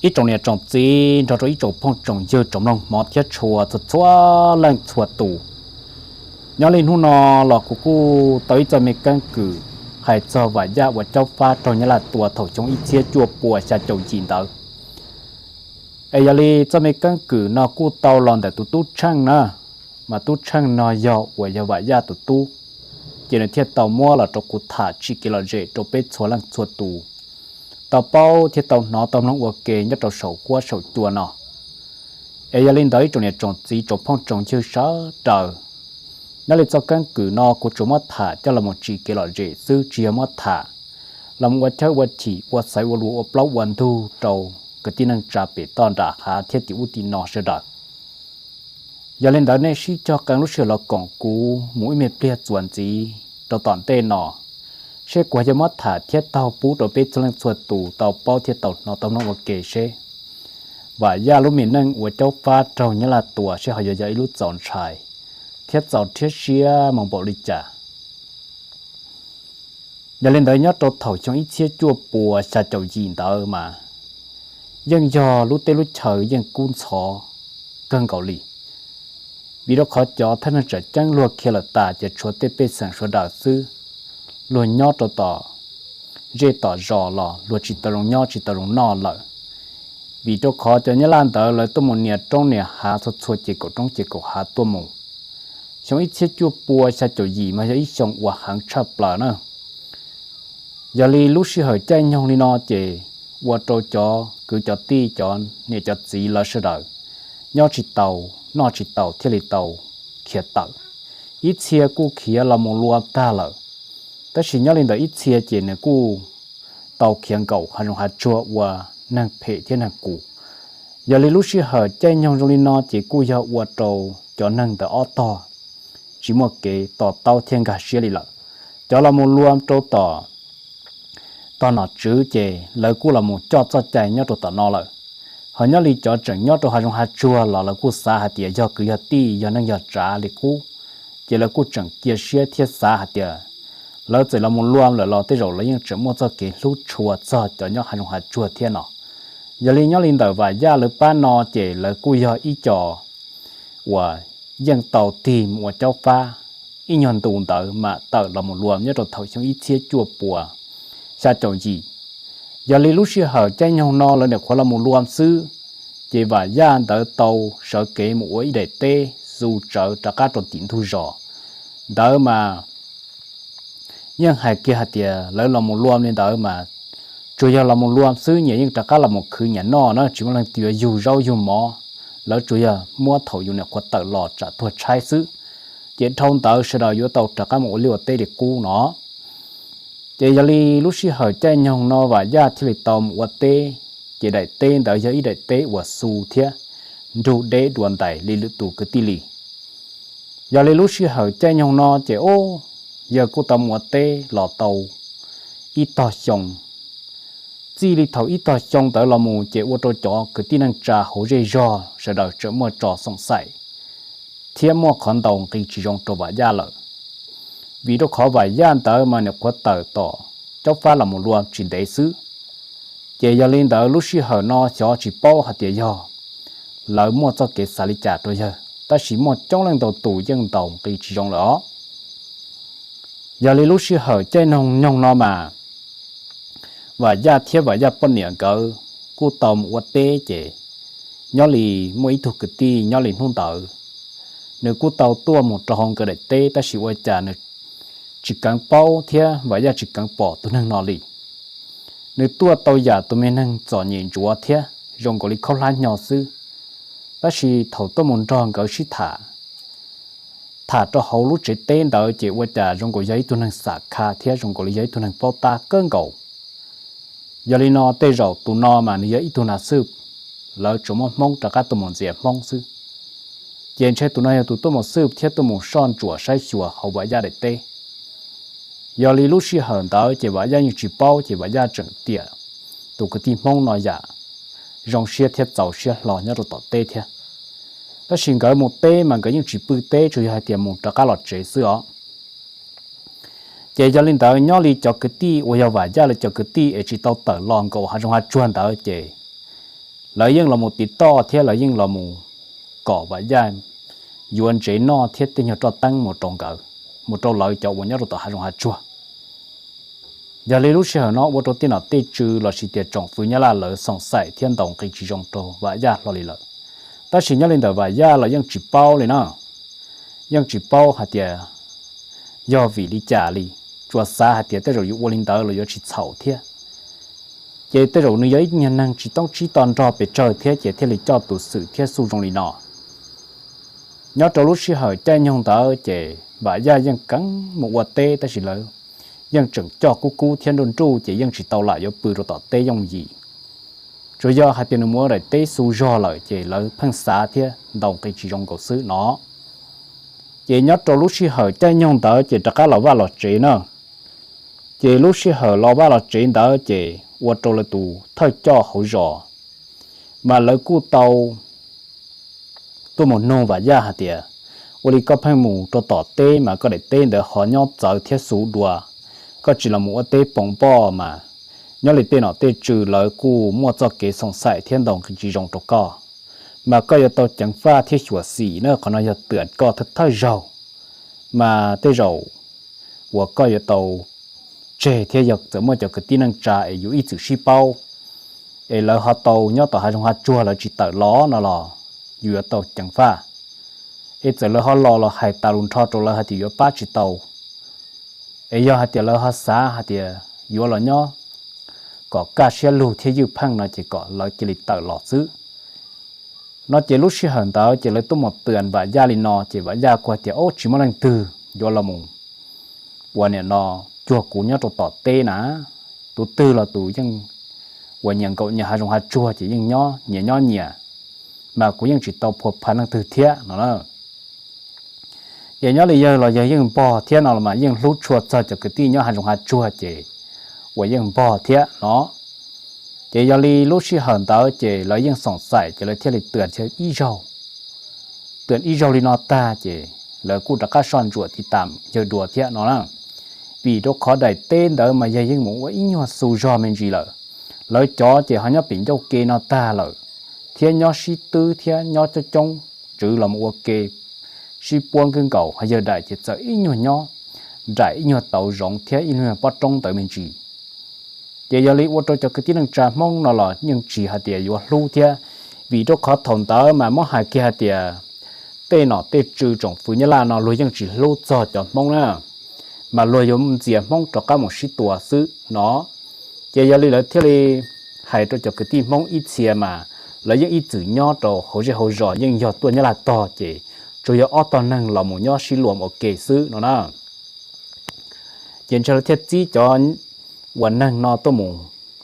Ib tsoom niam tsoom txiv nrog rau ib tsoom phooj tsoom ywg tsoom mloog hmov thiab tshua txhua txhua leej txhua tus, nyob li hnub no los kuv kuj tau ib txoj me keeb kwm hais txog Vam Yaj ua caub fab raug Nyab Laj tua thaum xyoo ib txhiab cuaj pua xya caum yim ntawd. Es yog li txoj me keeb kwm no kuj tau los ntawm tus tub Tsheej na, mas tub Tsheej no yog uas yog Vam Yaj tus tub, ces nws thiaj tau muab los rau kuv tham tsim kev lom zem rau peb txhua leej txhua tus tau paub thiab tau hnov tau mloog ua ke nyob rau saum huab saum cua no. Es yog li ntawd ib tsoom niam tsoom txiv tsoom phooj tsoom ywg sawv daws, nyob li txoj keeb kwm no kuv tsuas muab tham coj los mus tsim kev lom zem xwb, tsis yog muab tham los mus ua chawb ua chim ua xaiv ua lus ua plaub ua ntug rau kwv tij neej tsa pem toj nram hav thiab tim ub tim no sawv daws. Yog li ntawd nej sib cog qee lub sij hawm los koom kuv mus ib me pliag txuas ntxiv rau tom ntej no, seb kuv yuav muab tham thiab taug pub rau peb txhua leej txhua tus tau paub thiab tau hnov tau mloog ua ke seb Vam Yaj lub me neej ua caub fab raug Nyab Laj tua seb ho yuav yog ib lub txaus ntshai thiab txaus rhiab siab mus npaum li cas. Yog li ntawd nyob rau thaum xyoo ib txhiab cuaj pua xya caum yim ntawd mas yeej yog lub teb lub chaw yeej kub ntxhov kawg nkaus li, vim rau qhov cov thawj neeg tseem ceeb luag khiav lawm tas ces tshuav tej pej xeem sawv daws xwb, luag nyob rau tom zej tom zos los luag tsis tau zoo nyob tsis tau zoo noj lawm, vim rau qhov cov Nyab Laj ntawd lawv tuaj mus nias roob nias hav txhua txhua ces kaum roob ces kaum hav tuaj mus. Xyoo ib txhiab cuaj pua xya caum yim mas yog ib xyoo uas heev tshaj plaws na. Yog li lub sij hawm caij nyoog li no ces ua rau cov kwv cov tij cov niam cov txiv lawv sawv daws nyob tsis tau noj tsis tau thiaj li tau khiav tawm. Ib txhia kuj khiav los mus lua tag lawm, tab sis nyob li ntawd ib txhia ces nws kuj tau khiav nkaum hav zoov hav tsuag ua neeg phem thiab neeg qus. Yog li lub sij hawm caij nyoog zoo li no ces kuj yog ua rau cov neeg ntawd ob tog tsis muaj kev to taub thiab nkag siab li lawm. Cov los mus lua rau tom tog nom tswv ces lawv kuj los mus coj txoj cai nyob rau tom no lawm. Ho nyob li cov tseem nyob rau hav zoov hav tsuag los lawv kuj xav hais tias yog kwv yog tij yog neej yog tsav li qub, ces lawv kuj tseem cia siab thiab xav hais tias lawv txawm los mus lua lawm los tej zaum lawv yeej tseem muaj txoj kev hlub tshua txog cov nyob hav zoov hav tsuag thiab no. Yog li nyob li ntawm Vam Yaj lawv pab no ces lawv kuj yog ib co uas yeej tau tig mus ua caub fab ib nyuag ntu ntawd mam tawm los mus lua nyob rau thaum xyoo ib txhiab cuaj pua xya caum yim. Yog li lub sij hawm caij nyoog no lawv nyuam qhuav los mus lua xwb, ces Vam Yaj ntawd tau sawv kev mus ua ib daim teb xu tsawv rov qab rau tim ntug zos. Ntawd mas yeej hais kiag hais tias lawv los mus lua li ntawd mas tsuas yog los mus lua xwb, nyias yeej rov qab los mus khwv nyias noj na, tsis muaj leej twg yuav yug zaub yug mov, lawv tsuas yog muab thaum yus nyuam qhuav tawm los tsam tuag tshaib xwb. Ces dhau ntawd sawv daws yuav tau rov qab mus ua liaj ua teb li qub no. Ces yog li lub sij hawm caij nyoog no Vam Yaj thiaj li tau mus ua teb, ces daim teb ntawd yog ib daim teb uas xu thiab nrug deb dua ntais li lwm tus kwv tij li. Yog li lub sij hawm caij nyoog no ces o, yawg kuj tau mus ua teb los tau ib tog xyoo. Txij li thaum ib tog xyoo ntawd los mus ces ua rau cov kwv tij neej tsa hauv zej zog sawv daws tseem muaj tso xoom xaim thiab muaj qhov ntau nqi tsis zoo rau Vam Yaj lawm, vim rau qhov Vam Yaj ntawd mas nyuam qhuav tawm tom caub fab los mus lua tsis ntev xwb. Ces yog li ntawd lub sij hawm no xyov tsis paub hais tias yog lawv muaj txoj kev xav li cas rau yawg, tab sis muaj coob leej ntau tus yeej ntaus nqi tsis zoo lawm os. Yog li lub sij hawm caij nyoog no mas Vam Yaj thiab Vam Yaj poj niam nkawd kuj tau mus ua teb, ces nyob li muaj ib tug kwv tij nyob li hnub ntawd, nws kuj tau tuaj mus rau hauv nkawd daim teb, tab sis ua cas nws tsis keev paub thiab Vam Yaj tsis keev pom tus neeg no li. Nws tuaj tau yam tus me neeg txom nyem ntsuav thiab zoo nkaus li khaub hlab hnyo xwb, tab sis thaum tuaj mus nrog nkawd sib tham, tham rau hauv lub tsev teb ntawd ces ua cas zoo nkaus yog ib tug neeg xam kha thiab zoo nkaus li yog ib tug neeg paub tab kawg nkaus. Yog li no tej zaum tus no mas nws yog ib tug nas xwb, lawv tsuas muab Hmoob rov qab tuaj mus ntxias Hmoob xwb. Ces ntshe tus no yog tus tuaj mus xwb thiab tuaj mus soj ntsuam saib xyuas hauv Vam Yaj daim teb. Yog li lub sij hawm ntawd ces Vam Yaj yeej tsis paub, ces Vam Yaj tseem tiam tus kwv tij Hmoob no yam zoo siab thiab txaus siab hlo nyob rau tom teb thiab. Tab sis nkawd mus teb mas nkawd yeej tsis pw teb, tsuas yog hais tias mus rov qab los tsev xwb os. Ces yog li ntawd nyob li cov kwv tij uas yog Vam Yaj lawv cov kwv tij es tsis tau tawm los nkaum hav zoov hav tsuag ntawd ces lawv yeej los mus tiv toj thiab lawv yeej los mus kom Vam Yaj yuav ntsev noj thiab tej nyuag roj teeb mus rau nkawd, mus rau lawv cov uas nyob rau tom hav zoov hav tsuag. Yog li lub sij hawm no ua rau tej nom tej tswv los sis tias tsoom fwv Nyab Laj lawv xoom xaim thiab ntaus nqi tsis zoo rau Vam Yaj hlo li lawm. Tab sis nyob li ntawm Vam Yaj los yeej tsis paub li na, yeej tsis paub hais tias yog vim li cas li, tsuas xav hais tias tej zaum yuav ua li ntawd los yuav tsis txhaum thiab. Ces tej zaum nws yog ib nyuag neeg tsis toob tsib to nrog pes tsawg thiab ces thiaj li coj tus xwm thiab xuj zoo li no. Nyob rau lub sij hawm caij nyoog ntawd ces Vam Yaj yeej keev mus ua teb tab sis lawv yeej tseem coj kub kub thiab nruj nruj ces yeej tsis tau lam yuav pw rau tom teb yooj yim. Tsuas yog hais tias nws mus ua daim teb xu zog lawm ces lawv pheej xav thiab ntaus nqi tsis zoo nkaus xwb no. Ces nyob rau lub sij hawm caij nyoog ntawd ces rov qab los vaj los tsev na. Ces lub sij hawm los vaj los tsev ntawd ces ua rau lawv tus thawj coj hauv zos mas lawv kuj tau tuaj mus nug Vam Yaj hais tias, ua li koj pheej mus rau tom teb mas koj daim teb ntawd ho nyob txawv thiab xu dua, koj tsis los mus ua teb poos poj mas nyob li tej nom tej tswv lawv kuj muaj txoj kev xoom xaim thiab ntaus nqi tsis zoo rau koj, mas koj yuav tau ceev faj thiab xyuam xim na. Qhov no yog twam koj thawj thawj zaug, mas tej zaum uas koj yuav tau tseg thiab yog txawm muaj cov kwv tij neej tsa es yuav ib txwm sib paub es lawv ho tau nyob tom hav zoov hav tsuag lawv tsis tawm los no los yus yuav tau ceev faj. Es txawm lawv ho los los hais tas lus nrho rau lawv hais tias yuav pab tsis tau, es yog hais tias lawv ho xav hais tias yuav los nyob kom kaj siab lug thiab ywj pheej no ces kom lawv cia li tawm los xwb no. Ces lub sij hawm ntawd ces lawv tuaj mus twam Vam Yaj li no ces Vam Yaj kuj hais tias, ob, tsis muaj leej twg yuav los mus ua niam no cuag kuv nyob rau tom teb na. Tus twg los tus yeej uas nyias nkaum nyias hav zoov hav tsuag ces yeej nyias nyob nyias, mas kuv yeej tsis tau phua pha leej twg thiab no na. Ces nyob li yawg los yawg yeej npog thiab no los mas yeej hlub tshua txog cov kwv tij nyob hav zoov hav tsuag ces uas yeej npog thiab no. Ces yog li lub sij hawm ntawd ces lawv yeej xoom xaim ces lawv thiaj li twam ib zaug, twam ib zaug li no tag ces lawv kuj rov qab soj ntsuam tiv tam yawg dua thiab no na. Vim rau qhov daim teb ntawd mas yawg yeej mus ua ib nyuag xu zog me ntsis lawm, lawv cov ces ho nyob pem ncauj ke no tag lawm, thiab nyob sib twb thiab nyob coob coob, tswv los mus ua ke sib puab nkawd nkaus, ho yawg daim ces txawm ib nyuag nyob nraim ib nyuag tauv zoov thiab ib nyuag pob roob ntawd me ntsis. Ces yog li ua rau cov kwv tij neej tsa Hmoob no los yeej tsis hais tias yuav hlub thiab, vim rau qhov thaum ntawd mas muab hais kiag hais tias tej nom tej tswv tsoom fwv Nyab Laj no luag yeej tsis hlub txog cov Hmoob na, mas luag yuav ntxias Hmoob rov qab mus sib tua xwb no. Ces yog li lawv thiaj li hais rau cov kwv tij Hmoob ib txhia mas lawv yeej ib txwm nyob rau hauv zej hauv zos, yeej yog tuaj Nyab Laj tog ces tsuas yog ob tog neeg los mus nyob sib luas ua ke xwb no na. Ces ntshe lawv thiaj txib cov uas neeg no tuaj mus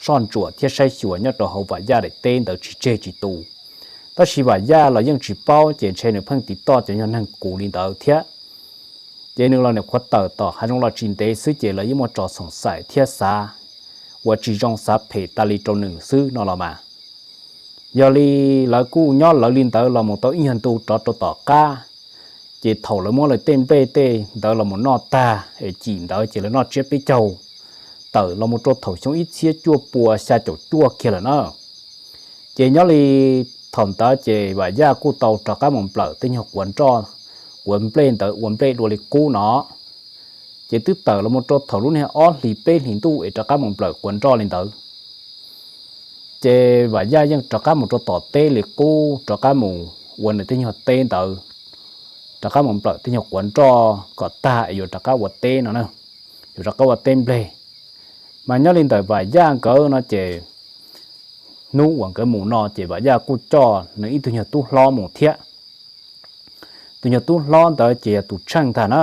soj ntsuam thiab saib xyuas nyob rau hauv Vam Yaj daim teb ntawd tsis tseg tsis tu. Tab sis Vam Yaj los yeej tsis paub, ces ntshe nws pheej tiv toj cov nyuag neeg kuv li ntawd thiab. Ces nws los nim qhuav tawm tom hav zoov los tsis ntev xwb ces lawv yeej muaj tso xoom xaim thiab xav uas tsis zoo, xav phem tas li rau nws xwb no los mas. Yog li lawv kuj nyob lawv li ntawd los mus tau ib nyuag ntu rov rau tom qab, ces thaum lawv muab lawv tej nplej tej ntawd los mus noj tag es cim ntawd ces lawv noj tsiab peb caug tawm los mus rau thaum xyoo ib txhiab cuaj pua xya caum cuaj kiag lawm na. Ces nyob li thaum ntawd ces Vam Yaj kuj tau rov qab mus nplawm tej nyuag quav nroj, quav nplej ntawd ua nplej dua li qub no. Ces twb tawm los mus rau thaum lub niag ob hlis peb hlis ntuj es rov qab mus nplawm quav nroj li ntawd. Ces Vam Yaj yeej rov qab mus rau tom teb li qub, rov qab mus ua nws tej nyuag teb ntawd, rov qab mus nplawm tej nyuag quav nroj kom tag es yuav rov qab ua teb no na, yuav rov qab ua teb nplej. Mas nyob li ntawm Vam Yaj nkawd no ces hnub uas nkawd mus no ces Vam Yaj kuj coj nws ib tug nyuag tub hlob mus thiab. Tus nyuag tub hlob ntawd ces yog tus tsheej ntag na,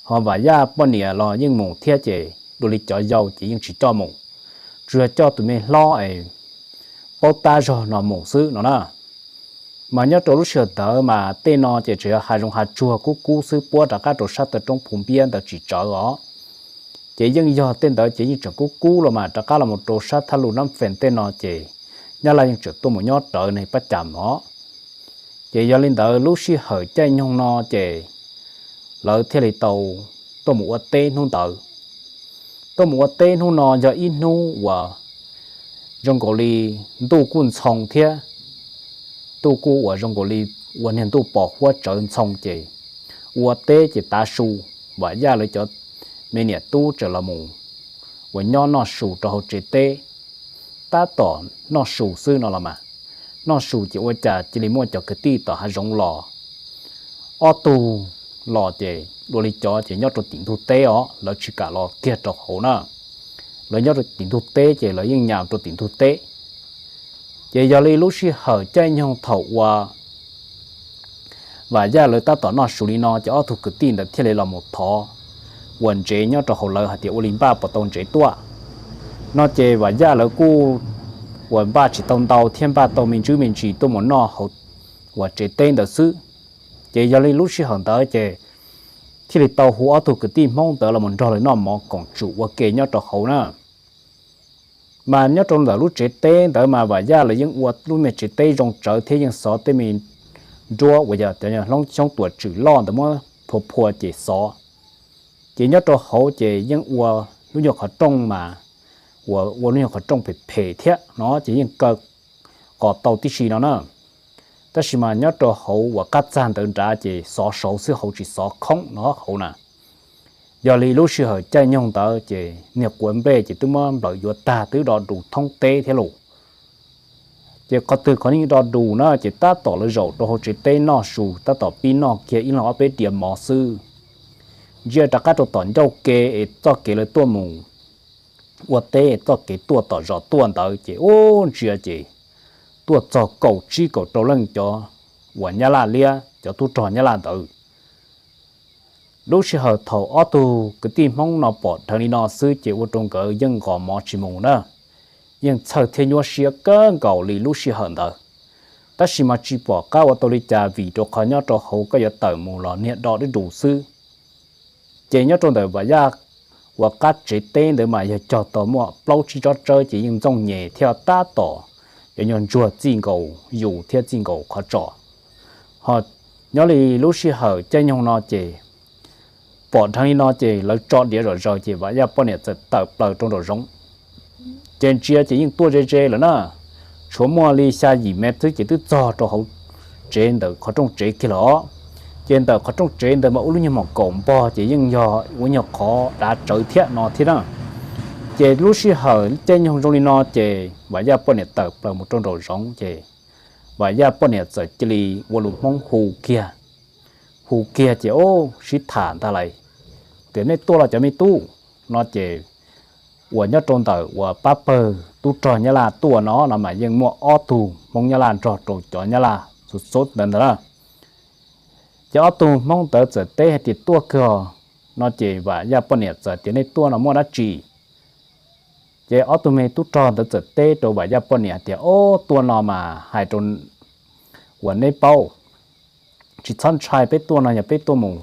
ho Vam Yaj poj niam los yeej mus thiab ces dua li cov yau ces yeej tsis coj mus, tsuas yog coj tus me hlob es paub tab zog no mus xwb no na. Mas nyob rau lub sij hawm ntawd mas tej no ces tsuas yog hav zoov hav tsuag kub kub xwb, puab rov qab rau sab taw roob Phu Npiab ntawd tsis tsawv os. Ces yeej yog tej ntawd ces yeej tseem kub kub los mas rov qab los mus rau sab thaj lus Nab Fees tej no ces Nyab Laj yeej tseem tuaj mus nyob rawv ne pab cas os. Ces yog li ntawd lub sij hawm caij nyoog no ces lawv thiaj li tau tuaj mus ua teb hnub ntawd. Tuaj mus ua teb hnub no yog ib hnub uas zoo nkaus li ntuj kuj ntxhoo thiab, ntuj kuj uas zoo nkaus li ua niag ntuj pos huab tsawv ntxhoo ces ua teb ces tav su, Vam Yaj lawv cov me niam tub txawm los mus uas nyob noj su rau hauv tsev teb, tab tom noj su xwb no los mas, noj su ces ua cas cia li muaj cov kwv tij tom hav zoov los, ob tug los ces dua li cov ces nyob rau tim ntug teb os, lawv tsis kam los kiag rau hauv na. Lawv nyob rau tim ntug teb ces lawv yeej nyas rau tim ntug teb. Ces yog li lub sij hawm caij nyoog thaum uas Vam Yaj lawv tab tom noj su li no ces ob tug kwv tij ntawd thiaj li los mus thov uas ntsev nyob rau hauv lawv hais tias ua li npaj puas tau ntsev tuaj no ces Vam Yaj lawv kuj uas npaj tsis tau ntau thiab npaj tau me ntsis me ntsis tuaj mus noj hauv uas tsev teb ntawd xwb. Ces yog li lub sij hawm ntawd ces thiaj li tau hu ob tug kwv tij Hmoob ntawd los mus nrog lawv noj mov koom tsum ua ke nyob rau hauv na. Mas nyob rau ntawm lub tsev teb ntawd mas Vam Yaj lawv yeej ua lub me tsev teb zoo tsawv thiab yeej xov tej me nruab uas yog cov xyoob tuam tswm loj ntawd muab phua phua ces xov. Ces nyob rau hauv ces yeej ua lub nyuag qhov rooj mas uas ua lub nyuag qhov rooj phem phem thiab no ces yeej kaw qos tau tib si no na. Tab sis mas nyob rau hauv uas qab txag ntawd nrad ces xov saud xwb, hauv tsis xov khoob no hauv na. Yog li lub sij hawm caij nyoog ntawd ces niag quav nplej ces twb muab nplawm yuav tag, twb do dus thoob teb thiab los. Ces qhov twg qhov yeej do dus na ces tab tom lawv zaum rau hauv tsev teb noj su, tab tom pib noj kiag ib leeg ob peb diav mov xwb, ntsia rov qab rau tom ncauj ke es txoj kev lawv tuaj mus ua teb, txoj kev tuaj tom zos tuaj ntawd ces ub ntsia ces tuaj txog kaum tsib kaum rau leej cov uas Nyab Laj liab, cov tub rog Nyab Laj ntawd. Lub sij hawm thaum ob tug kwv tij Hmoob no pom dheev li no xwb ces ua rau nkawd yeej nqos mov tsis mus na, yeej txhawj thiab nyuaj siab kawg nkaus li lub sij hawm ntawd. Tab sis mas tsis pom qab ua tau li cas vim rau qhov nyob rau hauv koj yuav tawm mus los niag do dib dus xwb. Ces nyob rau ntawm Vam Yaj uas qab tsev teb ntawd mas yog cog tau muaj plaub tsib tsob tsawb ces yeej ntxooj nyem thiab tab tom cov nyuag ntsuag txij nkaus yus thiab txij nkaus qhov tsos. Ho nyob li lub sij hawm caij nyoog no ces pom dheev li no ces lawv tso diav zom zaws ces Vam Yaj poj niam txawm tawm plaws rau nraum zoov. Ces ntsia ces yeej tuaj ze ze lawm na, tshuav muaj li xya yim mev xwb ces twb txog rau hauv tsev ntawm qhov rooj tsev kiag lawm os. Ces ntawm qhov rooj tsev ntawd mas ua lub nyuag mom kaum npog ces yeej yog ua nyuag qhov dav tsawv thiab no thiab na. Ces lub sij hawm caij nyoog zoo li no ces Vam Yaj poj niam tawm plaws mus rau nraum zoov ces Vam Yaj poj niam txawm cia li ua lus Hmoob hu kiag, hu kiag ces ub sib tham ntag lais tias nej tuaj los cov me tub no ces uas nyob rau ntawm uas pab pawg tub rog Nyab Laj tuaj no no mas yeej muaj ob tug Hmoob Nyab Laj nrog rau cov Nyab Laj xub xub ntawd ntag na. Ces ob tug Hmoob ntawd txawm teb hais tias tuaj kawg no ces Vam Yaj poj niam txawm tias nej tuaj no muaj dab tsi? Ces ob tug me tub rog ntawd txawm teb rau Vam Yaj poj niam tias ob tuaj no mas hais rau uas neb paub, tsis txhob ntshai, peb tuaj no yog peb tuaj mus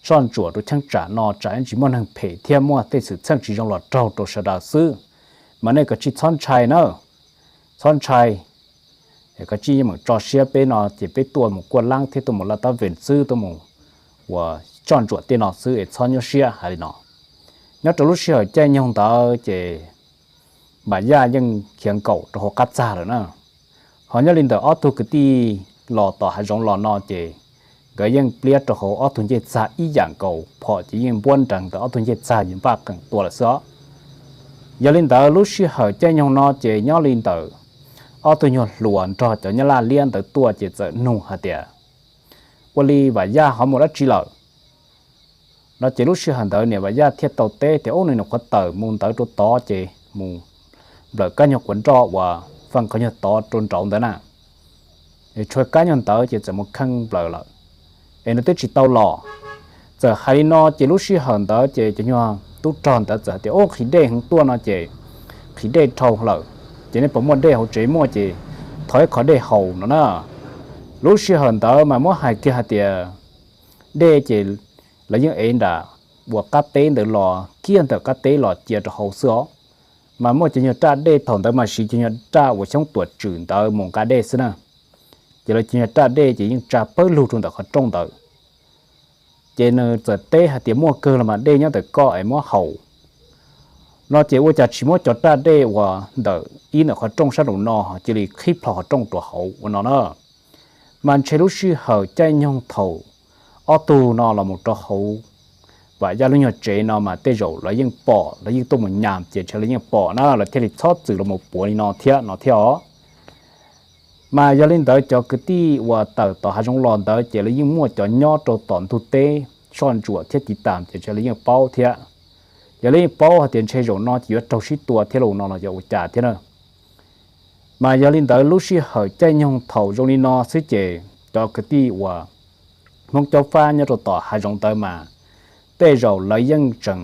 soj ntsuam rau cheeb tsam no tsam ib ntsis muaj neeg phem thiab muaj tej xwm txheej tsis zoo los raug rau sawv daws xwb. Mas nej kav tsij txhob ntshai na, txhob ntshai, kav tsij yeej meem tso siab, peb no ces peb tuaj mus kuaj laab thiab tuaj mus laj tab ves xwb, tuaj mus uas soj ntsuam tej no xwb es txhob nyuaj siab hais li no. Nyob rau lub sij hawm caij nyoog ntawd ces Vam Yaj yeej khiav nkaum rau hauv qab txag lawm na. Ho nyob li ntawm ob tug kwv tij los tom hav zoov los no ces nkawd yeej pliab rau hauv ob tug ncej txag ib yam nkaus, phom ces yeej npuab nrees ntawm ob tug ncej txag yuav npaj qeem tua lawm xwb os. Yog li ntawd lub sij hawm caij nyoog no ces nyob li ntawm ob tug nyuag hluas nrog cov Nyab Laj liab ntawd tuaj ces txawm nug hais tias ua li Vam Yaj ho mus dab tsi lawm no ces lub sij hawm ntawd niam Vam Yaj thiaj tau teb tias ub, nws nyuam qhuav tawm mus ntawd rau tod ces mus nplawm kab nyuag quav nroj uas feej qhov nyuag tod rau nraud ntawd na, tshuav kab nyuag ntawd ces txawm mus kheej nplawm lawm es nws twb tsis tau los. Txawm hais li no ces lub sij hawm ntawd ces cov nyuag tub rog ntawd txawm hais tias ub, qhis dej heev tuaj no ces qhis dej dhau lawm, ces nej puas muaj dej hauv tsev? Muaj ces thov ib qho dej haus no na. Lub sij hawm ntawd mas muab hais kiag hais tias dej ces lawv yeej ev nram uas qab teb ntawd los, kiag ntawm qab teb los cia rau hauv xwb os. Mas muaj cov nyuag raj dej thaum ntawd mas siv cov nyuag raj uas xyoob tuam tswm ntawd mus nqa dej xwb na. Ces lawv cov nyuag raj dej ces yeej tsa pawg lug rau ntawm qhov rooj ntawd. Ces nws txawm teb hais tias muaj kawg los mas, dej nyob ntawm koj es muab haus. No ces ua cas tsis muab cov raj dej uas ntawm ib ntawm qhov rooj sab nraum no cia li qhib plho qhov rooj rau hauv ua no na. Mas ntshe lub sij hawm caij nyoog thaum ob tug no los mus rau hauv Vam Yaj lub nyuag tsev no mas tej zaum lawv yeej pom, lawv yeej tuaj mus nyas ces ntshe lawv yeej pom na, lawv thiaj li txhob txwm los mus puav li no thiab no thiab os. Mas yog li ntawd cov kwv tij uas tawm tom hav zoov los ntawd ces lawv yeej muaj cov nyob rau tom ntug teb soj ntsuam thiab tiv tas ces ntshe lawv yeej paub thiab. Yog lawv yeej paub hais tias ntshe zaum no ces yuav raug sib tua thiab los no los yog ua cas thiab na. Mas yog li ntawd lub sij hawm caij nyoog thaum zoo li no xwb ces cov kwv tij uas Hmoob Caub Fab nyob rau tom hav zoov ntawd mas tej zaum lawv yeej tseem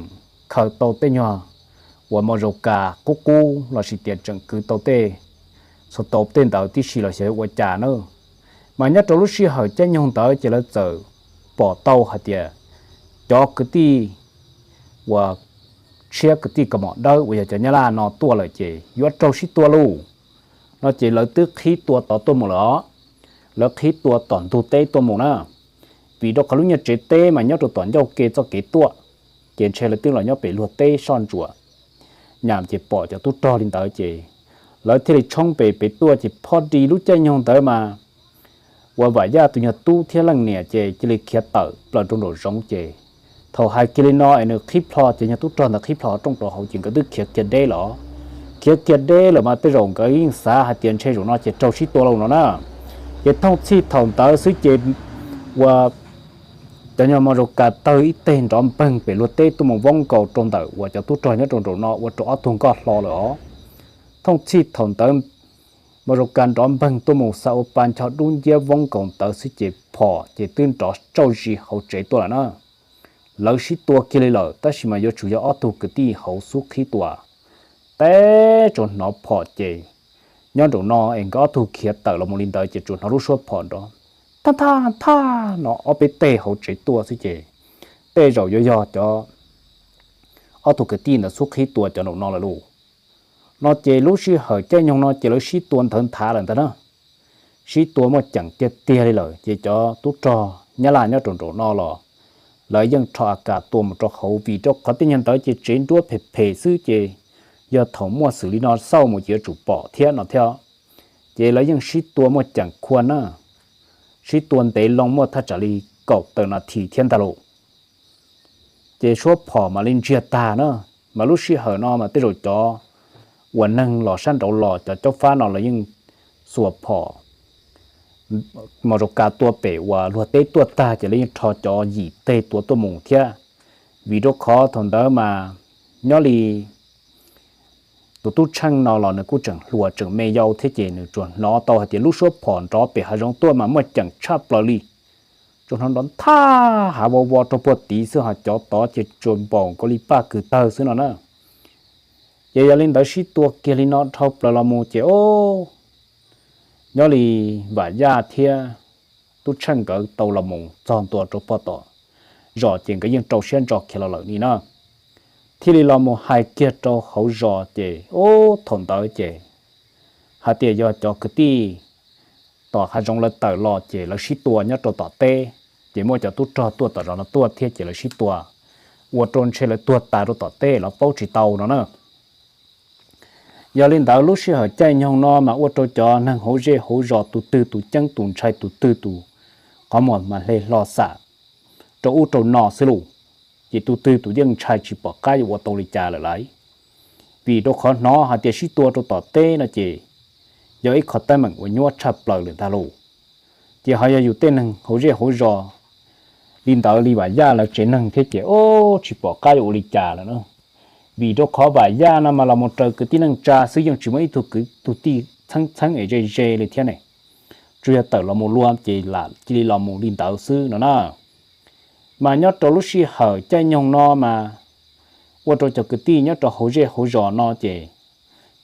khaws tau tej nyuag uas mos zaus kas qub qub lossis tias tseem kwv tau tej, txhua tau tej ntawd tib si los xyov ua cas na. Mas nyob rau lub sij hawm caij nyoog ntawd ces lawv txawm pom tau hais tias cov kwv tij uas tshiab kwv tij kaus mom dawb uas yog cov Nyab Laj no tuaj lawm ces yuav raug sib tua lauj. No ces lawv twb qhib tua tod tuaj mus lawm os. Lawv qhib tua tom ntug teb tuaj mus na, vim rau qhov lub nyuag tsev teb mas nyob rau tom ncauj ke txoj kev tuaj, ces ntshe lawv twb los nyob pem luag teb soj ntsuam nyas ces pom cov tub rog li ntawd ces lawv thiaj li tshoob pem pem tuaj ces phoj di lub caij nyoog ntawd mas uas Vam Yaj tus nyuag tub thiab leej niam ces cia li khiav tawm plaws rau nraum zoov ces thaum hais kiag li no es nws qhib plho ces nyuag tub rog ntawd qhib plho qhov rooj rau hauv ces nkawd twb khiav kiag deb lawm. Khiav kiag deb lawm mas tej zaum nkawd yeej xav hais tias ntshe zaum no ces raug sib tua lauj no na. Ces thooj txhij thaum ntawd xwb ces uas cov nyuag mos zaus kas tawg ib teg nrov npeeg pem luag teb tuaj mus voob nkaus rau ntawm uas cov tub rog nyob rau nraum no ua rau ob tug nkoj hlo lawm os. Thooj txhij thaum ntawd mos zaus kas nrov npeeg tuaj mus xa ua pa ncho dub nciab voob nkaus ntawd xwb ces phom ces twb nrov tsauj zis hauv tsev tuaj lawm na. Lawv sib tua kiag li lawm tab sis mas yuav tsum yog ob tug kwv tij hauv xub qhib tua. Teb tsuas hnov phom ces nyob nraum no es nkawd ob tug khiav tawm los mus li ntawd ces tsuas hnov lub suab phom nrov thaj thaj thaj no ob peb teg hauv tsev tuaj xwb ces tej zaum yuav yog cov ob tug kwv tij ntawd xub qhib tua cov nraum no lawm lauj. No ces lub sij hawm caij nyoog no ces lawv sib tua nthawv nthav lawm ntag na. Sib tua muaj ceem tiag tiag li lawm ces cov tub rog Nyab Laj nyob rau nraum no los lawv yeej rho a kas tua mus rau hauv vim rau qhov tej nyuag ntawd ces tsev nruab phem phem xwb ces yog thaum muaj xwm li no xauj mus ces yuav tsum pom thiab no thiab. Ces lawv yeej sib tua muaj ceem khua na, sib tua ntev loo muaj thaj tsam li kaum tawm nas this thiab ntag lauj. Ces suab phom mam li ntsiag tag na, mas lub sij hawm no mas tej zaum cov uas neeg los sab nraud los cov caub fab no los yeej xuas phom mos zaus kas tua pem uas luag teb tuaj tag ces lawv yeej rho cov yim teg tua tuaj mus thiab. Vim rau qhov thaum ntawd mas nyob li tus tub Tsheej no los nws kuj tseem hluas tseem me yau thiab ces nws tsuas hnov tau hais tias lub suab phom nrov pem hav zoov tuaj mas muaj ceem tshaj plaws li. Tsuas hnov nrov nthaj hav vov vo rau puag tid xwb ho cov tod ces tsuas npaum nkaus li paj kws tawg xwb no na. Ces yog li ntawd sib tua kiag li no dhau plaws los mus ces o, nyob li Vam Yaj thiab tub Tsheej nkawd tau los mus txog ntua rau puag tom zos ces nkawd yeej rau siab ntso kiag los lawm li na. Thiaj li los mus hais kiag rau hauv zos ces o, thaum ntawd ces hais tias yog cov kwv tij tom hav zoov lawv tawm los ces lawv sib tua nyob rau tom teb, ces muaj cov tub rog tuaj tom zos no tuaj thiab ces lawv sib tua ua rau ntshe lawv tuag tas rau tom teb los paub tsis tau no na. Yog li ntawd lub sij hawm caij nyoog no mas ua rau cov neeg hauv zej hauv zos tus twg tus ceeb tus ntshai tus twg tus qhov muag mas hle hlo xam rau ub rau no xwb lauj. Ces tus twg tus yeej ntshai tsis pom qab yuav ua tau li cas lawm lauj. Vim rau qhov hnov hais tias sib tua rau tom teb no ces yog ib qho teeb meem uas nyuaj tshaj plaws lawm ntag lauj. Ces ho yog yus tej neeg hauv zej hauv zos li ntawd li Vam Yaj lawv tsev neeg thiab ces o, tsis pom qab yuav ua li cas lawm na. Vim rau qhov Vam Yaj no mas los mus raws kwv tij neej tsa xwb yeej tsis muaj ib tug kwv tug tij txheeb txheeb es ze ze li thiab ne. Tsuas yog tawm los mus luag ces lam cia li los mus li ntawd xwb no na. Mas nyob rau lub sij hawm caij nyoog no mas ua rau cov kwv tij nyob rau hauv zej hauv zos no ces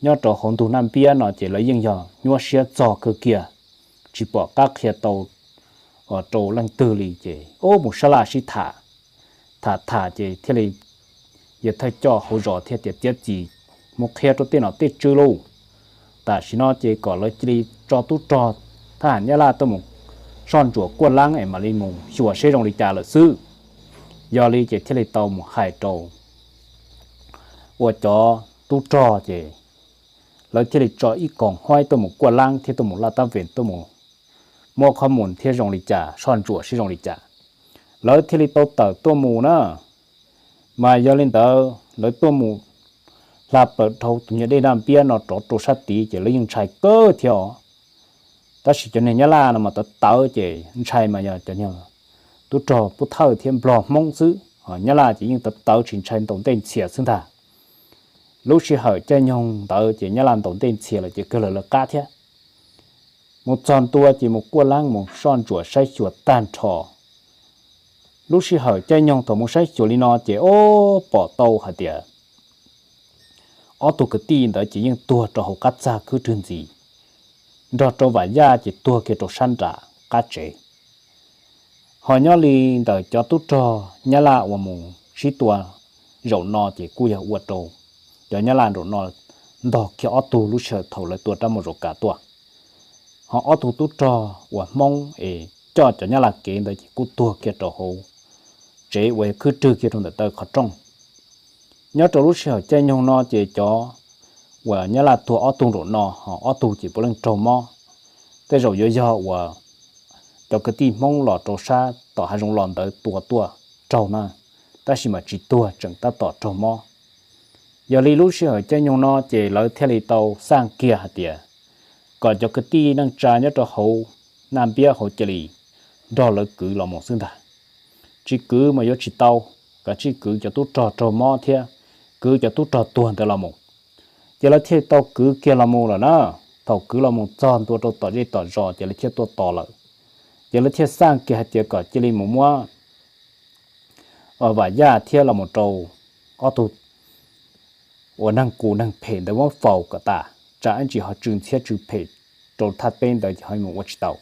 nyob rau hauv ntug Naj Npiab no ces lawv yeej yog nyuaj siab txog kawg kiag, tsis pom qab qhia tau rau leej twg li ces o, mus sab laj sib tham. Tham tham ces thiaj li yawg thawj coj hauv zos thiaj tias txiav txim mus qhia rau tej nom tej tswv lauj. Tam sim no ces kom lawv cia li tso tub rog thab ham Nyab Laj tuaj mus soj ntsuam kuaj laab es mam li mus xyuas seb zoo li cas lawm xwb. Yog li ces thiaj li tau mus hais rau ua cov tub rog ces lawv thiaj li tso ib koom huaib tuaj mus kuaj laab thiab tuaj mus laj tab ves tuaj mus muab qhov mus thiab zoo li cas, soj ntsuam sib zoo li cas, lawv thiaj li tau tawm tuaj mus na. Mas yog li ntawd lawv tuaj mus hla plaws dhau tus nyuag dej Naj Npiab no rov rau sab tid ces lawv yeej ntshai kawg thiab os. Tab sis cov niag Nyab Laj no mas tawv tawv ces ntshai mas yog cov tub rog Pub Thawj thiab Nplog Hmoob xwb, Nyab Laj ces yeej tawv tawv tsis ntshai, ntaus ntej ntxhias xwb ntag. Lub sij hawm caij nyoog ntawd ces Nyab Laj ntaus ntej ntxhias lawm ces kawg lawv lawv qab thiab. Mus txog ntua ces mus kuaj laab mus soj ntsuam saib xyuas tag nrho. Lub sij hawm caij nyoog thaum mus saib xyuas li no ces o, pom tau hais tias ob tug kwv tij ntawd ces yeej tuag rau hauv qab txag khwb rwg ntxiv, nrog rau Vam Yaj ces tuag kiag rau sab nram qab tsev. Ho nyob li ntawm cov tub rog Nyab Laj uas mus sib tua zaum no ces kuj yog ua rau cov Nyab Laj zaum no ntog kiag ob tug lub sij hawm thaum lawv tua rab mus zaum kav tuaj. Ho ob tug tub rog uas Hmoob es coj cov Nyab Laj kev ntawd ces kuj tuag kiag rau hauv tsev uas yog khwb rwg kiag rau ntawm taw qhov rooj. Nyob rau lub sij hawm caij nyoog no ces cov uas Nyab Laj tuag ob tug zaum no ho ob tug ces puav leej raug mob. Tej zaum yuav yog uas cov kwv tij Hmoob los rau sab tom hav zoov los ntawd tua tuaj raug na, tab sis mas tsis tuag, tseem tab tom raug mob. Yog li lub sij hawm caij nyoog no ces lawv thiaj li tau xaj kiag hais tias kom cov kwv tij neej tsa nyob rau hauv Naj Npiab hauv cia li nrog lawv kwv los mus xwb ntag. Tsis kwv mas yuav tsis tau, kav tsij kwv cov tub rog raug mob thiab kwv cov tub rog tuag ntawd los mus. Ces lawv thiaj tau kwv kiag los mus lawm na. Thaum kwv los mus txog ntua rau tom zej tom zos ces lawv thiaj tuaj tos lawm. Ces lawv thiaj xaj kiag hais tias kom cia li mus muab Vam Yaj thiab los mus rau ob tug uas neeg qus neeg phem ntawd muab faus kom tas, tsam ib ntsis ho tsw ntxhiab tsw phem rau thaj teb ntawd ces ho mus ua tsis tau.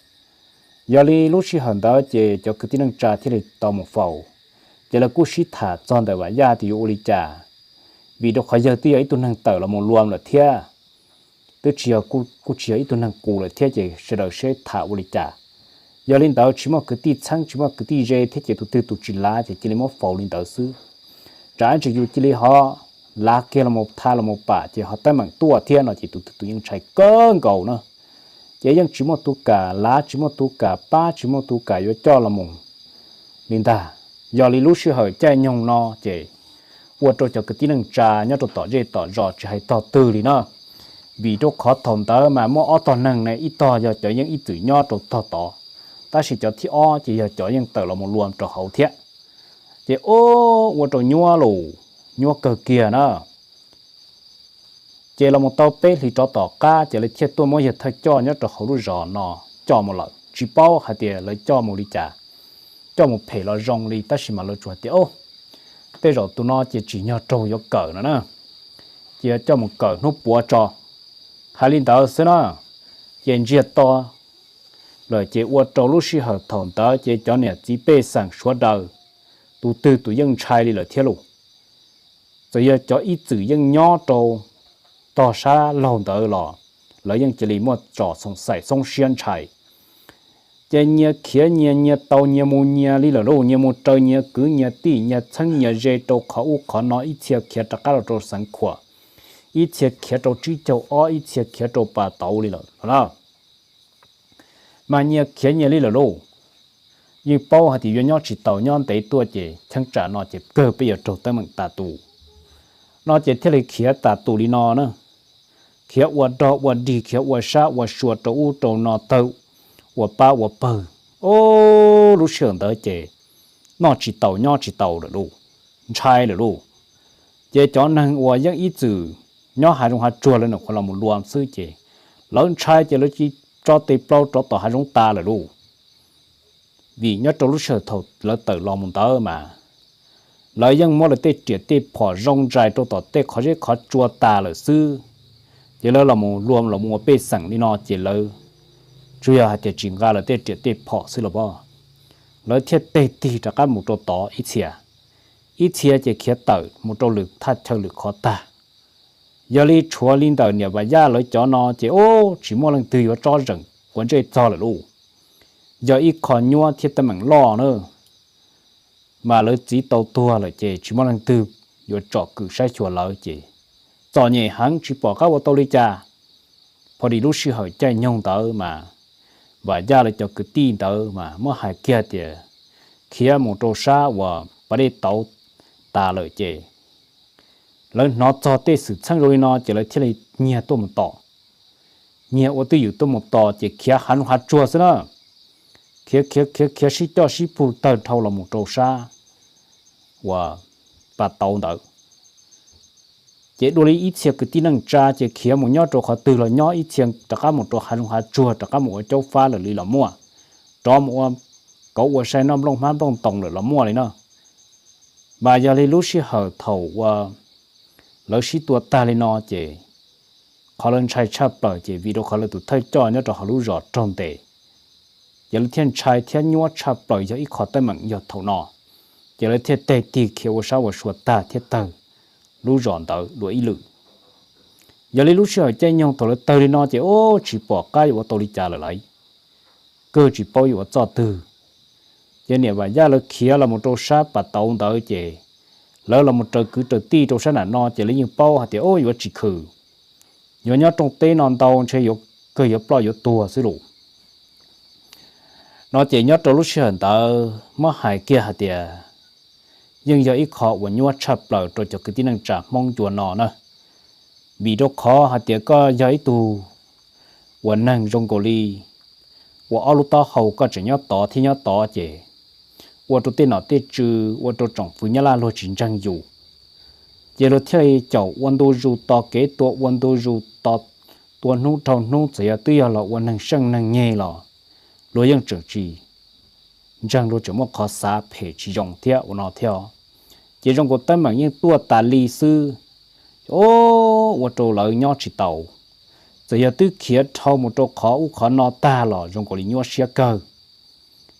Yog li lub sij hawm ntawd ces cov kwv tij neej tsa thiaj li tau mus faus. Ces lawv kuj sib tham txog ntawm Vam Yaj tias yuav ua li cas, vim rau qhov yawg twb yog ib tug neeg tawm los mus luam lawm thiab, twb tsis yog, kuj tsis yog ib tug neeg qus lawm thiab ces sawv daws seb tham ua li cas. Yog li ntawd tsis muaj kwv tij txheeb tsis muaj kwv tij ze thiab ces tus twg tus tsis lav ces cia li muab faus li ntawd xwb. Tsam ib ntsis yus cia li ho lav kiag los mus tha los mus pam ces ho teeb meem tuaj thiab no ces tus twg tus yeej ntshai kawg nkaus na. Ces yeej tsis muaj tus kam lav tsis muaj tus kam pab tsis muaj tus kam yuav coj los mus li ntag. Yog li lub sij hawm caij nyoog no ces ua rau cov kwv tij neej tsa nyob rau tom zej tom zos tsis hais tog twg li na, vim rau qhov thaum ntawd mas muaj ob tog neeg ne, ib tog yog cov yeej ib txwm nyob rau tog tod, tab sis cov thib ob ces yog cov yeej tawm los mus luam rau hauv thiab. Ces ua rau nyuaj lus, nyuaj kawg kiag na. Ces los mus tau peb hlis rov tom qab ces lawv thiaj tuaj muab yawg thawj coj nyob rau hauv lub zos no coj mus lawm, tsis paub hais tias lawv coj mus li cas, coj mus phem los zoo li, tab sis mas lawv tsuas hais tias o, tej zaum tus no ces tsim nyog raug yuav kawm no na, ces yuav coj mus kawm hnub puav tso. Hais li ntawd xwb na, ces ntsiag to lawm ces ua rau lub sij hawm thaum ntawd ces cov niam txiv pej xeem sawv daws tus twg tus yeej ntshai li lawm thiab lauj. Txawm yog cov ib txwm yeej nyob rau tog sab laug ntawd los lawv yeej cia li muaj tso xoom xaim xoob siab ntshai. Ces nyias khiav nyias, nyias taus nyias mus nyias li lawm lauj, nyias mus raws nyias kwv nyias tij, nyias txheeb nyias ze rau qhov ub qhov no, ib txhia khiav rov qab los rau Xeev Khuam, ib txhia khiav rau tsib caug ob, ib txhia khiav rau Pas Tauv li lawm no. Mas nyias khiav nyias li lawm lauj. Yeej paub hais tias yuav nyob tsis taus, nyob ntev tuaj ces cheeb tsam no ces kawg peb yuav raug teeb meem tas tus no ces thiaj li khiav tas tus li no na. Khiav ua dog ua dig, khiav ua sab ua sua rau ub rau no, tawg ua pab ua pawg. Lub sij hawm ntawd ces noj tsis taus nyob tsis taus lawm lauj, ntshai lawm lauj. Ces cov neeg uas yeej ib txwm nyob hav zoov hav tsuag lawv nyuam qhuav los mus luam xwb ces lawv ntshai ces lawv cia li tso tes plaub rov tom hav zoov tas lawm lauj. Vim nyob rau lub sij hawm thaum lawv tawm los mus ntawd mas lawv yeej muab lawv tej riam tej phom zoo ntsais rau tom tej qhov zeb qhov tsua tas lawm xwb. Ces lawv los mus luam los mus ua pej xeem li no ces lawv tsuas yog hais tias tsis nqa lawv tej riam tej phom xwb los pab, lawv thiaj teg tig rov qab mus rau tod ib txhia. Ib txhia ces khiav tawm mus rau lwm thaj chaw lwm qhov tag. Yog li tshuav li ntawm niam Vam Yaj lawv cov no ces ub tsis muaj leej twg yuav tsob zeem quav ntsej txog lawm lauj. Yog ib qho nyuaj thiab teeb meem loj na, mas lawv txiv tau tuag lawm ces tsis muaj leej twg yuav tsom kwm saib xyuas lawv ces txom nyem heev tsis pom qab ua tau li cas. Pho dis lub sij hawm caij nyoog ntawd mas Vam Yaj lawv cov kwv tij ntawd mas muab hais kiag tias khiav mus rau sab uas pas dej tauv tas lawm ces lawv hnov txog tej xwm txheej zoo li no ces lawv thiaj li nyiag tuaj mus tos. Nyiag ua twj ywm tuaj mus tos ces khiav hav zoov hav tsuag xwb na. Khiav khiav khiav khiav sib coj sib pug tawg dhau los mus rau sab uas pas tauv ntawd. Ces dua li ib txhia kwv tij neej tsa ces khiav mus nyob rau qhov twg los nyob, ib txhia rov qab mus rau hav zoov hav tsuag rov qab mus ua caub fab lawm li los muaj, rov mus ua kauv ua sai noj nplooj hmab nplooj ntoos lawm los muaj li no. Mas yog li lub sij hawm thaum uas lawv sib tua tag li no ces qhov lawv ntshai tshaj plaws ces vim rau qhov lawv tus thawj coj nyob rau hauv lub zos raug ntes, ces lawv thiaj ntshai thiab nyuaj tshaj plaws yog ib qho teeb meem yog thaum no. Ces lawv thiaj teg tig khiav ua sab ua sua tag thiab tawg lub zos ntawd dua ib lwm. Yog li lub sij hawm caij nyoog thaum lawv tawg li no ces ub tsis pom qab yuav ua tau li cas lawm lauj, kawg tsis paub yuav ua txoj twg. Ces niam Vam Yaj lawv khiav los mus rau sab pas tauv ntawd ces lawv los mus raws kwv raws tij rau sab nram no ces lawv yeej paub hais tias ub yuav tsis khwm, yuav nyob rooj teb no ntau ntshe yuav kawg yuav ploj yuav tuag xwb lus. No ces nyob rau lub sij hawm ntawd muab hais kiag hais tias yeej yog ib qho uas nyuaj tshaj plaws rau cov kwv tij neej tsa Hmoob ncua no na. Vim rau qhov hais tias koj yog ib tug uas neeg zoo nkaus li ua ob lub taub hau koj tseem nyob tod thiab nyob tod ces ua rau tej nom tej tswv, ua rau tsoom fwv Nyab Laj luag tsis ntseeg yus. Ces luag thiaj li caum ua ntu zus tos kev tua, ua ntu zus tos, tua hnub dhau hnub, txawm yog twb yog los ua neeg seej neeg nyeg los luag yeej tseem tsis ntseeg, luag tseem muaj qhov xav phem tsis zoo thiab ua no thiab. Ces zoo nkaus teeb meem yeej tuaj tas li xwb, ua rau lawv nyob tsis tau. Txawm yog twb khiav dhau mus rau qhov ub qhov no tag los zoo nkaus li nyuaj siab kawg.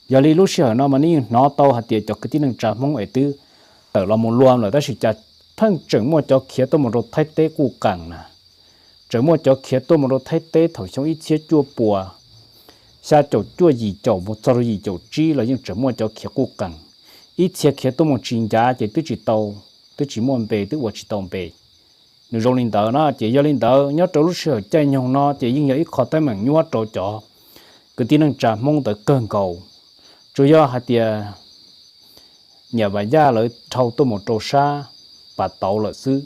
Yog li lub sij hawm no mas nej yeej hnov tau hais tias cov kwv tij neej tsa Hmoob es twb tawm los mus lua lawm, tab sis cas pheej tseem muaj cov khiav tuaj mus rau Thaib teb quj qees na. Tseem muaj cov khiav tuaj mus rau Thaib teb thaum xyoo ib txhiab cuaj puas xya caum cuaj yim caum mus txog rau yim caum tsib los yeej tseem muaj cov khiav quj qees. Ib txhia khiav tuaj mus tsis ncav ces twb tsis tau, twb tsis muaj npe, twb ua tsis tau npe. Nws zoo li ntawd na, ces yog li ntawd nyob rau lub sij hawm caij nyoog no ces yeej yog ib qho teeb meem nyuaj rau cov kwv tij neej tsa Hmoob ntawd kawg nkaus. Tsuas yog hais tias niam Vam Yaj lawv dhau tuaj mus rau sab pas tauv lawm xwb,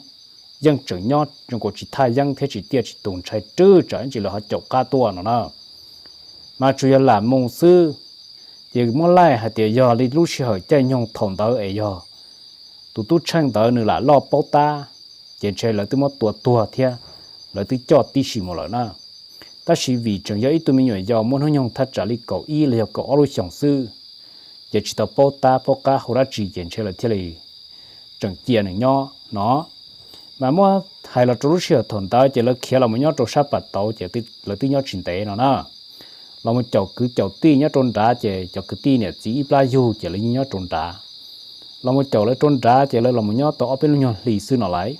yeej tseem nyob zoo nkaus tsis thaj yeeb thiab tsis tiaj tsis tus, ntshai rwb tsam ib ntsis lawv ho caum qab tuaj no na. Mas tsuas yog lam mus xwb, ces muab laij hais tias yog li lub sij hawm caij nyoog thaum ntawd es yog tus tub Tsheej ntawd nws lam loj paub tab, ces ntshe lawv twb muab tua tuag thiab lawv twb coj tib si mus lawm na. Tab sis vim tseem yog ib tug me nyuam yaus muaj hnub nyoog thaj tsam li kaum ib los yog kaum ob lub xyoos xwb, ces tsis tau paub tab paub qab hauv dab tsi ces ntshe lawv thiaj li tseem cia nws nyob no. Mas muab hais los rau lub sij hawm thaum ntawd ces lawv khiav los mus nyob rau sab pas tauv ces lawv twb nyob tsis ntev no na. Los mus caum kwv caum tij nyob rau nrad ces cov kwv tij niam txiv ib plab yug ces lawv yeej nyob rau nrad. Los mus caum lawv rau nrad ces lawv los mus nyob tau ob peb lub nyuag hli xwb no lauj.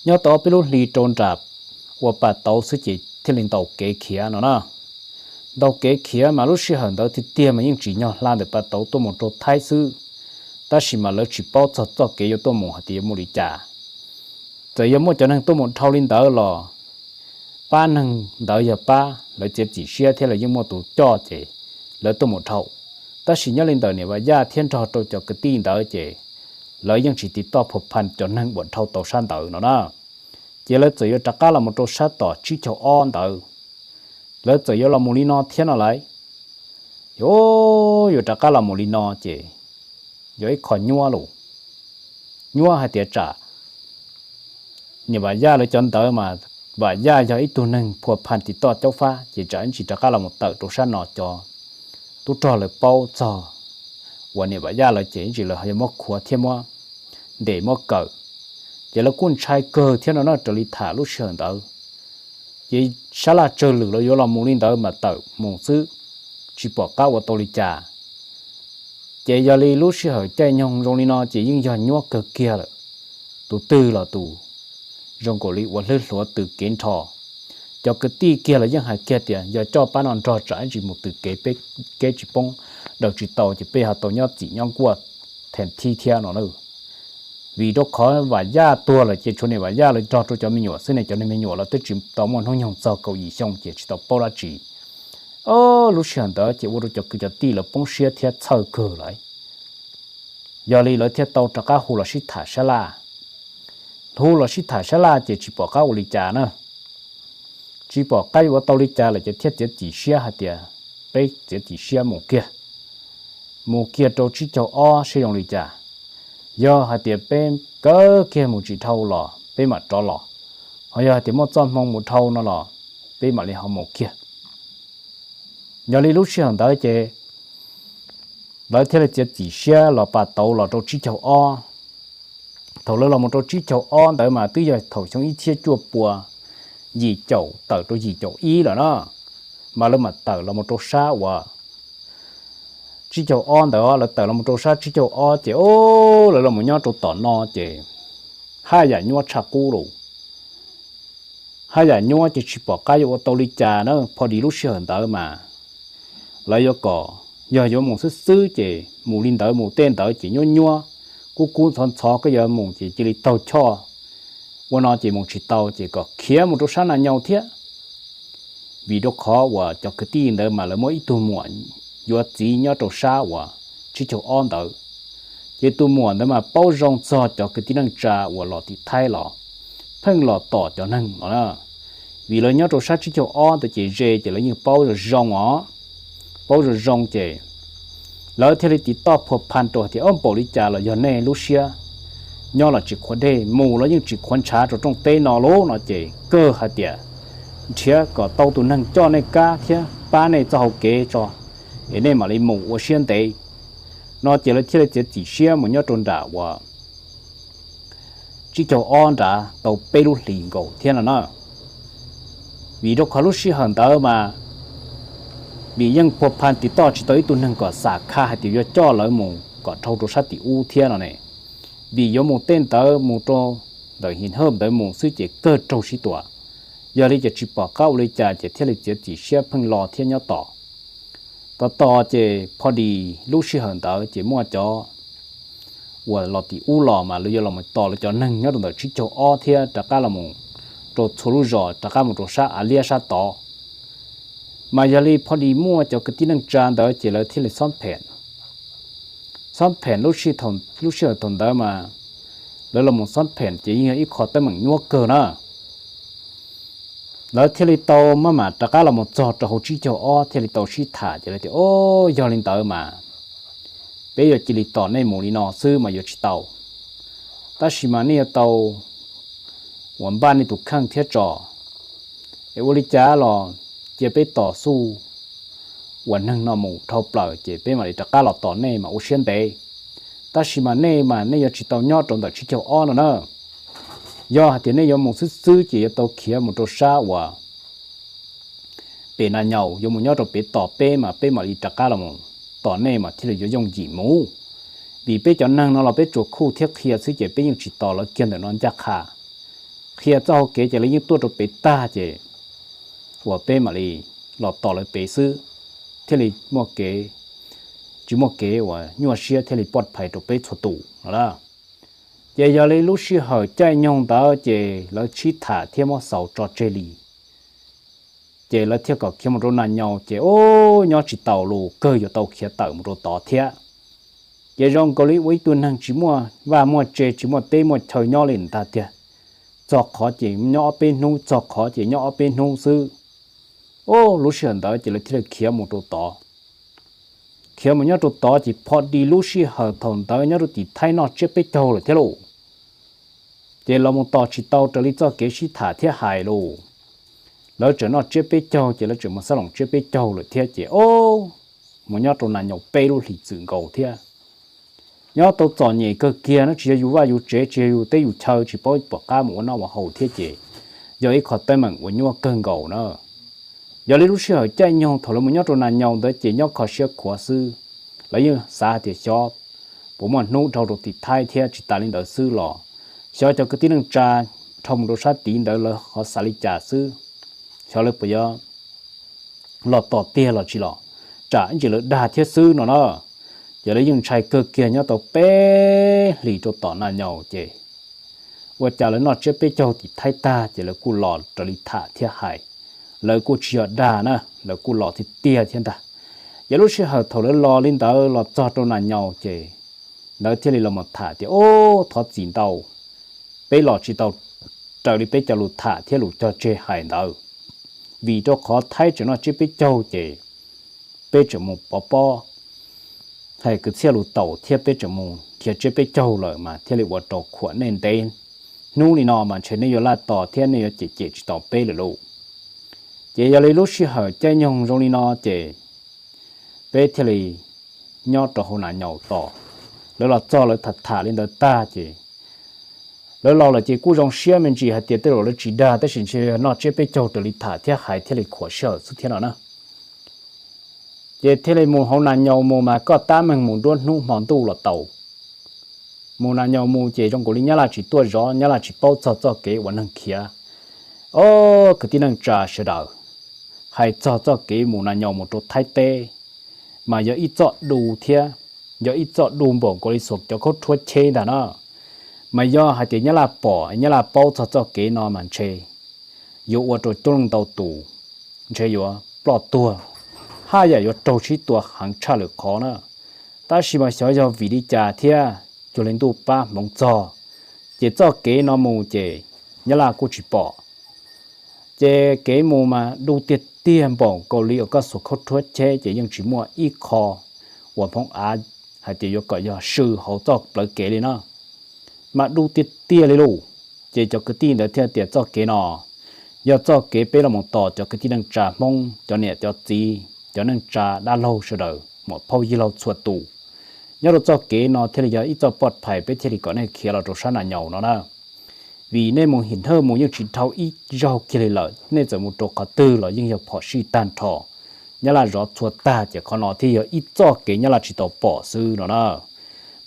Nyob tau ob peb lub hli rau nram uas pas tauv xwb ces thiaj li ntaus kev khiav no na. Ntaus kev khiav mas lub sij hawm ntawd tiag tiag mas yeej tsim nyog hla ntawm pas tauv tuaj mus rau Thaib xwb, tab sis mas lawv tsis paub txog txoj kev yuav tuaj mus hais tias yuav mus li cas. Txawm yog muaj cov neeg tuaj mus dhau li ntawd los pab neeg ntawd yog pab lawv txiav txim siab thiab lawv yeej muaj tus coj ces lawv tuaj mus dhau. Tab sis nyob li ntawm niam Vam Yaj thiab nrog rau cov kwv tij ntawd ces lawv yeej tsis tiv toj phua pha cov neeg uas dhau tau sab ntawd no na. Ces lawv txawm yuav rov qab los mus rau sab tom tsib caug ob ntawd, lawv txawm yuav los mus li no thiab no lauj. Yuav rov qab los mus li no ces yog ib qho nyuaj lus, nyuaj hais tias tsam niam Vam Yaj lawv cov ntawd mas Vam Yaj yog ib tug neeg phua pha tiv toj caub fab ces tsam ib ntsis rov qab los mus tawm rau sab no cov tub rog lawv paub txog uas niam Vam Yaj lawv ces ib ntsis lawv yog muab khuav thiab muab ntes muab kawm, ces lawv kuj ntshai kawg thiab no na raws li tham lub sij hawm ntawd. Ces sab laj tsawg lwm los yuav los mus li ntawd mas tawm mus xwb, tsis pom qab ua tau li cas. Ces yog li lub sij hawm caij nyoog zoo li no ces yeej yog nyuaj kawg kiag lawm. Tus twg los tus zoo nkaus li ua hlwb hluav tws kev nrho. Cov kwv tij kiag los yeej hais kiag tias yog coj pab no nrog tsam ib ntsis mus tws kev peb kev tsis poob, daws tsis tau ces peb ho tau nyob txim nyob nkuaj them thib thiab no na. Vim rau qhov Vam Yaj tuag lawm ces tshuav niam Vam Yaj lawv nrog rau cov me nyuam xwb ne, cov me nyuam los twb tsis tau muaj hnub nyoog txog kaum yim xyoo ces tsis tau paub dab tsi. Lub sij hawm ntawd ces ua rau cov kwv cov tij lawv poob siab thiab txhawj kawg lawm. Yog li lawv thiaj tau rov qab hu los sib tham sab laj. Hu los sib tham sab laj ces tsis pom qab ua li cas na. Tsis pom qab yuav ua tau li cas lawm ces thiaj txiav txim siab hais tias, peb txiav txim siab mus kiag, mus kiag rau tsib caug ob seb zoo li cas. Yog hais tias peb kaw kiag mus tsis dhau los peb mam rov los, ho yog hais tias muaj txoj hmoo mus dhau no los peb mam li ho mus kiag. Yog li lub sij hawm ntawd ces lawv thiaj li txiav txim siab los pas tauv los rau tsib caug ob. Thaum lawv los mus rau tsib caug ob ntawd mas twb yog thaum xyoo ib txhiab cuaj pua yim caum tawm rau yim caum ib lawm na, mas lawv mam tawm los mus rau sab uas tsib caug ob ntawd, lawv tawm los mus rau sab tsib caug ob ces o, lawv los mus nyob rau tom no ces haj yam nyuaj tshaj qub lawm. Haj yam nyuaj ces tsis pom qab yuav ua tau li cas na, pho dis lub sij hawm ntawd mas lawv yuav kom, yog yuav mus xwb xwb ces mus li ntawd, mus tej ntawd ces nyuab nyuab, kub kub ntxhov ntxhov, koj yuav mus ces cia li taug choj. Ua no ces mus tsis tau ces kom khiav mus rau sab Nas Nyaus thiab. Vim rau qhov uas cov kwv tij ntawd mas lawv muaj ib tug muam yuav txiv nyob rau sab uas tsib caug ob ntawd, ces tus muam ntawd mas paub zoo txog cov kwv tij neej tsa uas los tim Thaib los pheej los tom cov neeg no na. Vim lawv nyob rau sab tsib caug ob ntawd ces ze ces lawv yeej paub zoo zoo os, paub zoo zoo ces lawv thiaj li tiv toj phua phan rau hais tias, o, npaum li cas los yog nej lub siab nyob los tsis qhuav dej, mus los yeej tsis qhuav ntshav rau rooj teb no lauj no ces kawg hais tias nrhiav kom tau tus neeg coj nej kab thiab pab nej txoj hau kev tso, es nej mam li mus ua siab ntev no ces lawv thiaj li txiav txim siab mus nyob rau nram uas tsib caug ob nrad tau peb lub hlis nkaus thiab no na. Vim rau qhov lub sij hawm ntawd mas vim yeej phua phan tiv toj tsis tau ib tug neeg kom xam khaj hais tias yuav coj lawv mus kom dhau rau sab tim ub thiab no ne. Vim yuav mus tej ntawd mus rau ntawm Him Hawj ntawd mus xwb ces kawg raug sib tua. Yog li ces tsis pom qab ua li cas ces thiaj li txiav txim siab pheej los thiab nyob tos. Tos tos ces pho dis lub sij hawm ntawd ces muaj cov uas los tim ub los mas lawv yuav los tos lawv cov neeg nyob rau ntawm tsib caug ob thiab rov qab los mus rau txhua lub zos rov qab mus rau sab av liab sab tod. Mas yog li pho dis muaj cov kwv tij neej tsa ntawd ces lawv thiaj li xob phem. Xob phem lub sij hawm thaum ntawd mas lawv los mus xob phem ces yeej yog ib qho teeb meem nyuaj kawg na. Lawv thiaj li tau maj mam rov qab los mus txog rau hauv tsib caug ob thiaj li tau sib tham ces lawv tias, o, yog li ntawd mas peb yuav cia li tos nej mus li no xwb mas yuav tsis tau. Tab sis mas nej yuav tau uas npaj nej tus kheej thiab tso. Es ua li cas los cia peb tos xub uas neeg no mus dhau plaws ces peb mam li rov qab los tos nej mas ua siab ntev. Tab sis mas nej mas nej yuav tsis tau nyob rau ntawm tsib caug ob no na. Yog hais tias nej yuav mus xwb xwb ces yuav tau khiav mus rau sab uas pem Nas Nyaus, yuav mus nyob rau pem tos peb mas peb mam li rov qab los mus tos nej mas thiaj li yuav yooj yim mus. Vim peb cov neeg no los peb tsuas khuj thiab qhia xwb ces peb yeej tsis tos lawv kiag ntawm no ncaj qha. Qhia txoj hau kev ces lawv yeej tuaj rau pem tag ces uas peb mam li los tos lawv pem xwb, thiaj li muaj kev, tsis muaj kev uas nyuaj siab thiaj li poj phais rau peb txhua tus no lauj. Ces yog li lub sij hawm caij nyoog ntawd ces lawv sib tham thiab muab xaus tso tseg li. Ces lawv thiaj kom khiav mus rau Nas Nyaus ces, o, nyob tsis taus lus kawg yuav tau khiav tawm mus rau tod thiab. Ces zoo nkaus li ua ib tug neeg tsis muaj vaj muaj tse tsis muaj teb muaj chaw nyob li ntag tiag. Txog qhov ces nyob ob peb hnub, txog qhov ces nyob ob peb hnub xwb. O, lub sij hawm ntawd ces lawv thiaj li khiav mus rau tod. Khiav mus nyob rau tod ces pho dis lub sij hawm thaum ntawd nyob rau tim Thaib noj tsiab peb caug lawm thiab lauj. Ces los mus tos tsis tau raws li txoj kev sib tham thiab hais lauj. Lawv tseem noj tsiab peb caug ces lawv tseem mus xab loos tsiab peb caug lawm thiab ces, o, mus nyob rau Nas Nyaus peb lub hlis txwm nkaus thiab. Nyob tau txom nyem kawg kiag no, tsis yog yus vaj yus tsev, tsis yog yus teb yus chaw, tsis paub pom qab mus ua noj ua haus thiab ces yog ib qho teeb meem uas nyuaj kawg nkaus na. Yog li lub sij hawm caij nyoog thaum lawv mus nyob rau Nas Nyaus ntawd ces nyob kho siab khuav xwb. Lawv yeej xav hais tias xyov puas muaj hnub dhau rau tim Thaib thiab, tsis tas li ntawd xwb los xyov cov kwv tij neej tsa dhau mus rau sab tid ntawd lawv ho xav li cas xwb. Xyov lawv puas yuav los tos tiag los tsis los, tsam ib ntsis lawv dag thiab xwb no na. Ces lawv yeej ntshai kawg kiag nyob tau peb hlis rau tom nas nyaus ces ua cas lawv noj tsiab peb caug tim Thaib tag ces lawv kuj los raws li tham thiab hais, lawv kuj tsis yog dag na, lawv kuj los tiag tiag thiab ntag. Ces lub sij hawm thaum lawv los li ntawd los txog rau nas nyaus ces lawv thiaj li los mus tham tias, Ub, thov txim ntau, peb los tsis tau raws li peb cov lus tham thiab lus cog tseg hais ntawd, vim rau qhov Thaib tseem noj tsiab peb caug ces peb tseem mus pov pob hais kwv txhiaj lus taus thiab peb tseem mus nrhiav tsiab peb caug lawm mas thiaj li ua rau khuam nej ntev hnub li no mas ntshe nej yuav laj tos thiab nej yuav cem cem tsis tau peb lawm lauj. Ces yog li lub sij hawm caij nyoog zoo li no ces peb thiaj li nyob rau hauv nas nyaus tos. Lawv los txog lawv tham tham li ntawd tag ces lawv los lawm ces kuj zoo siab me ntsis hais tias tej zaum lawv tsis dag tab sis ntshe yog noj tsiab peb caug raws li tham thiab hais thiaj li khuam sij hawm xwb thiab no na. Ces thiaj li mus hauv nas nyaus mus mas koj tab meeg mus nruab hnub hmo ntuj los tau. Mus nas nyaus mus ces zoo nkaus li nyab laj tsis tuaj zov, nyab laj tsis paub txog txoj kev uas neeg khiav. Ob kwv tij neej tsa sawv daws, hais txog txoj kev mus nas nyaus mus rau Thaib teb mas yog ib txoj du thiab, yog ib txoj du npaum nkaus li xuas cov khaub rhuab cheb ntag na. Mas yog hais tias nyab laj pom nyab laj paub txog txoj kev no mas ntshe yuav ua rau coob leej ntau tus ntshe yuav ploj tuag, haj yam yuav raug sib tua heev tshaj lwm qhov na. Tab sis mas xyov yog vim li cas thiab cuag li ntuj pab hmoov txog, ces txoj kev no mus ces nyab laj kuj tsis pom. Ces kev mus mas du tiag tiag npaum nkaus li uas koj xuas khaub rhuab cheb ces yeej tsis muaj ib qho uas hmoov av hais tias yuav kom yog sw hauv txoj plawv kev li na. Mas du tiag tiag li lauj. Ces cov kwv tij ntawd thiaj tias txoj kev no yog txoj kev peb los mus tos cov kwv tij neej tsa Hmoob, cov niam cov txiv, cov neej tsa dab laug sawv daws, muam phauj yij laug txhua tus. Nyob rau txoj kev no thiaj li yog ib txoj poj phais peb thiaj li kom nej khiav los rau sab nas nyaus no na. Vim nej mus him hnawj mus yeej tsis dhau ib zaug kiag li lawm, nej txawm mus rau qhov twg los yeej yog phom sij tag nrho. Nyab laj zov txhua tag ces qhov no thiaj yog ib txoj kev nyab laj tsis tau pom xwb no na.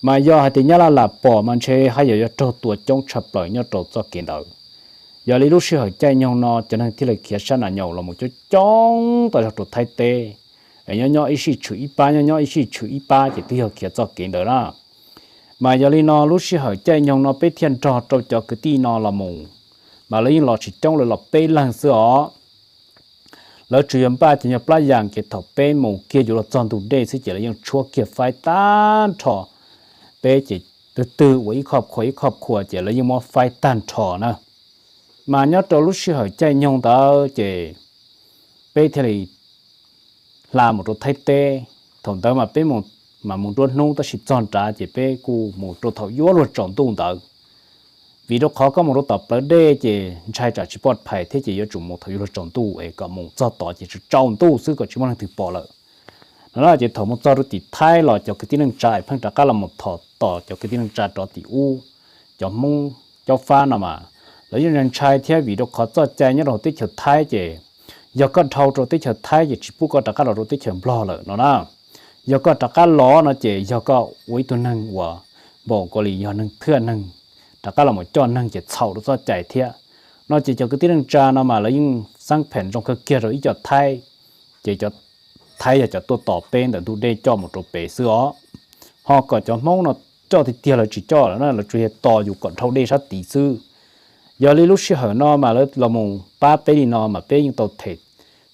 Mas yog hais tias nyab laj lam pom mas ntshe haj yam yuav raug tua coob tshaj plaws nyob rau txoj kev ntawd. Yog li lub sij hawm caij nyoog no cov neeg thiaj li khiav sab nas nyaus los mus coob coob tau zog rau Thaib teb. Nyob nyob ib sij tshwm ib pab, nyob nyob ib sij tshwm ib pab ces twb yog khiav txoj kev ntawd na. Mas yog li no lub sij hawm caij nyoog no peb thiaj nrog rau cov kwv tij no los mus, mas lawv yeej los tsis coob, lawv los peb leeg xwb os. Lawv tsuas yog npaj ces nyuag plab yas ces thaum peb mus kiag yuav luag txog ntug dej xwb ces lawv yeej tshuab kiag faib tag nrho. Peb ces twg twg uas ib khob khua ib khob khua ces lawv yeej muab faib tag nrho na. Mas nyob rau lub sij hawm caij nyoog ntawd ces peb thiaj li hla mus rau Thaib teb. Thaum ntawd mas peb mus, mas mus nruab hnub tab sis txog nrad ces peb kuj mus rau thaum yuav luag tsaus ntuj ntawd. Vim rau qhov koj mus rau tom plawv dej ces ntshai tsam tsis poj phais thiab ces yuav tsum mus thaum yuav luag tsaus ntuj es kom mus txog tod ces tsaus ntuj xwb kom tsis muaj leej twg pom lawm no na. Ces thaum mus txog rau tim Thaib los cov kwv tij neej tsa es pheej rov qab los mus thov tos cov kwv tij neej tsa rov tim ub, cov Hmoob caub fab no mas lawv yeej ntshai thiab vim rau qhov txoj cai nyob rau hauv teb chaws Thaib ces yog koj dhau rau teb chaws Thaib ces tsis pub koj rov qab los rau teb chaws Nplog lawm no na. Yog koj rov qab los no ces yog koj ua ib tug neeg uas npaum nkaus li yog neeg thiaj neeg rov qab los mus coj neeg ces txhaum rau txoj cai thiab no. Ces cov kwv tij neej tsa no mas lawv yeej xeeb phem zoo kawg kiag rau ib co Thaib. Ces cov Thaib yog cov tuaj tos peb ntawm ntug dej coj mus rau pem xwb os. Ho kom cov Hmoob no coj tiag tiag lawv tsis coj lawm na, lawv tsuas yog tos yus kom dhau dej sab tid xwb. Yog li lub sij hawm no mas lawv los mus pab peb li no mas peb yeej tau them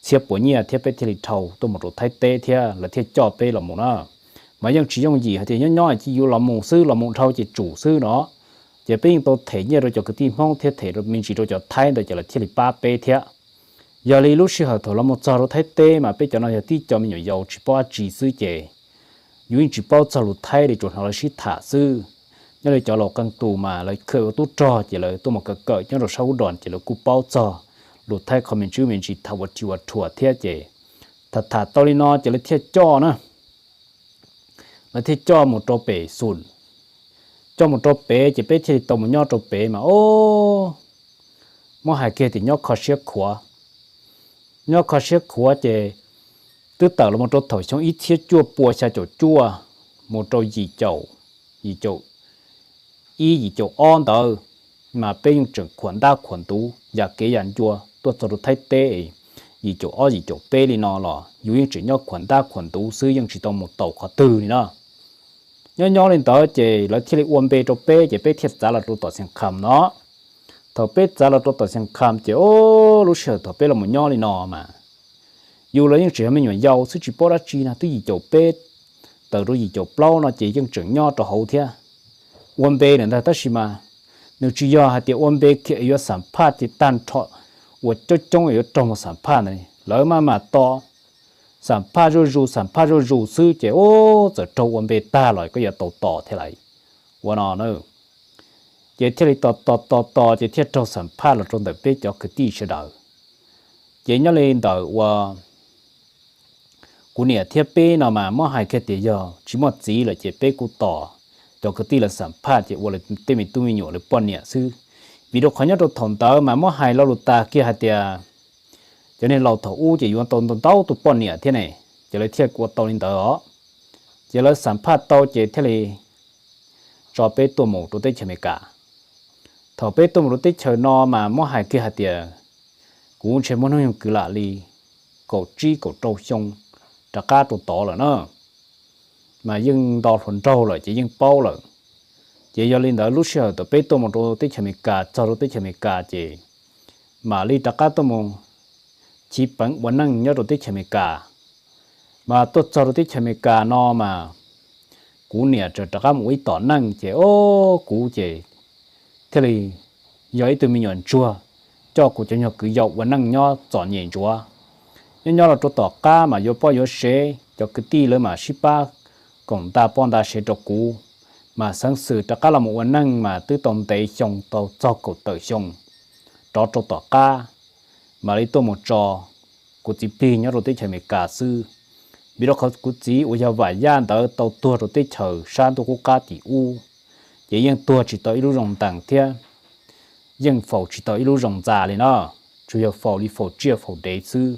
txhiab puas nyiaj thiab peb thiaj li dhau tuaj mus rau Thaib teb thiab lawv thiaj coj peb los mus na. Mas yeej tsis yooj yim hais tias nyob nyob ces yus los mus xwb, los mus dhau ces tsum xwb no. Ces peb yeej tau them nyiaj rau cov kwv tij Hmoob thiab them me ntsis rau cov Thaib ntawd ces lawv thiaj li pab peb thiab. Yog li lub sij hawm thaum los mus txog rau Thaib teb mas peb cov no yog tib co me nyuam yaus tsis paub dab tsi xwb ces yus yeej tsis paub txog lus Thaib li, tsuas hnov lawv sib tham xwb. Nyob li cov laus qee tus mas lawv khwv ua tub rog ces lawv tuaj mus kawm kawm nyob rau sab ub dos ces lawv kuj paub txog lus Thaib qhov me ntsis me ntsis tham ua ris ua rhuas thiab ces tham tham tau li no ces lawv thiaj coj na. Lawv thiaj coj mus rau pem xus, coj mus rau pem ces peb thiaj li tau mus nyob rau pem mas o, muab hais kiag tias nyob kho siab khuav. Nyob kho siab khuav ces twb tawm los mus rau thaum xyoo ib txhiab cuaj pua xya caum cuaj mus rau yim caum, yim caum ib yim caum ob ntawd mas peb yeej tseem khuam ntab khuam ntuv yam kev yam ncua tuaj txog rau Thaib teb. Yim caum ob yim caum peb li no los yus yeej tseem nyob khuam ntab khuam ntuv xwb, yeej tsis tau mus taus qhov twg li na. Nyob nyob li ntawd ces lawv thiaj li ua npe rau peb ces peb thiaj txav los rau tom Xiav Kham no. Thaum peb txav los rau tom Xiav Kham ces o, lub sij hawm thaum peb los mus nyob li no mas yus los yeej tseem yog me nyuam yaus xwb tsis paub dab tsi no, twb yim caum peb tawm rau yim caum plaub no ces yeej tseem nyob rau hauv thiab. Ua npe lawm ntag tab sis mas nws tsis yog hais tias ua npe kiag yuav xam phaj ces tag nrho uas coob coob yuav raug mus xam phaj ntawd. Lawv maj mam tos xam phaj zuj zus xam phaj zuj zus xwb ces o, txawm raug ua npe tag los koj yuav tau tos thiab lawm. Ua no na, ces thiaj li tos tos tos tos ces thiaj raug xam phaj los rau ntawm peb cov kwv tij sawv daws. Ces nyob li ntawm uas kuv niam thiab peb no mas muab hais kiag tias yog tsis muaj txiv lawm ces peb kuj tos cov kwv tij lawv xam phaj ces ua lawv tej me tub me nyuam lawv poj niam xwb. Vim rau qhov nyob rau thaum ntawd mas muab hais lo lus tas kiag hais tias cov niag laus thaum ub ces yuav tau ntau ntau tus poj niam thiab ne, ces lawv thiaj ua tau li ntawd os. Ces lawv xam phaj tau ces thiaj li tso peb tuaj mus rau teb chaws Amelikas. Thaum peb tuaj mus rau teb chaws no mas muab hais kiag hais tias kuv ntshe muaj hnub nyoog kwv lam li kaum tsib kaum rau xyoo rov qab rau tod lawm na, mas yeej nto hluas nraug lawm ces yeej paub lawm. Ces yog li ntawd lub sij hawm thaum peb tuaj mus rau teb chaws Amelikas, txog rau teb chaws Amelikas ces mam li rov qab tuaj mus chiv peev ua neej nyob rau teb chaws Amelikas. Mas tuaj txog rau teb chaws Amelikas no mas kuv niam rov qab mus ua ib tom neej ces o, kuv ces thiaj li yog ib tug me nyuam ntsuag coj kuv cov nyuag kwv yau ua neej nyob txom nyem ntsuav. Nyob nyob los rau tom qab mas yuav poj yuav sev, cov kwv tij lawv mas sib pab koom nta poj nta sev rau kuv, mas xeev xwm rov qab los mus ua neej mas twb tau ntev xyoo tau txog kaum tawm xyoo rov rau tom qab mam li tuaj mus tso kuv txiv plig nyob rau teb chaws Amelikas xwb. Vim rau qhov kuv txiv uas yog Vam Yaj ntawd tau tuag rau teb chaws sab ntuj qub qab tim ub, ces yeej tuag tsis tau ib lub zoo ntees thiab yeej faus tsis tau ib lub zoo ntxa li no, tsuas yog faus li faus tsiaj faus dev xwb.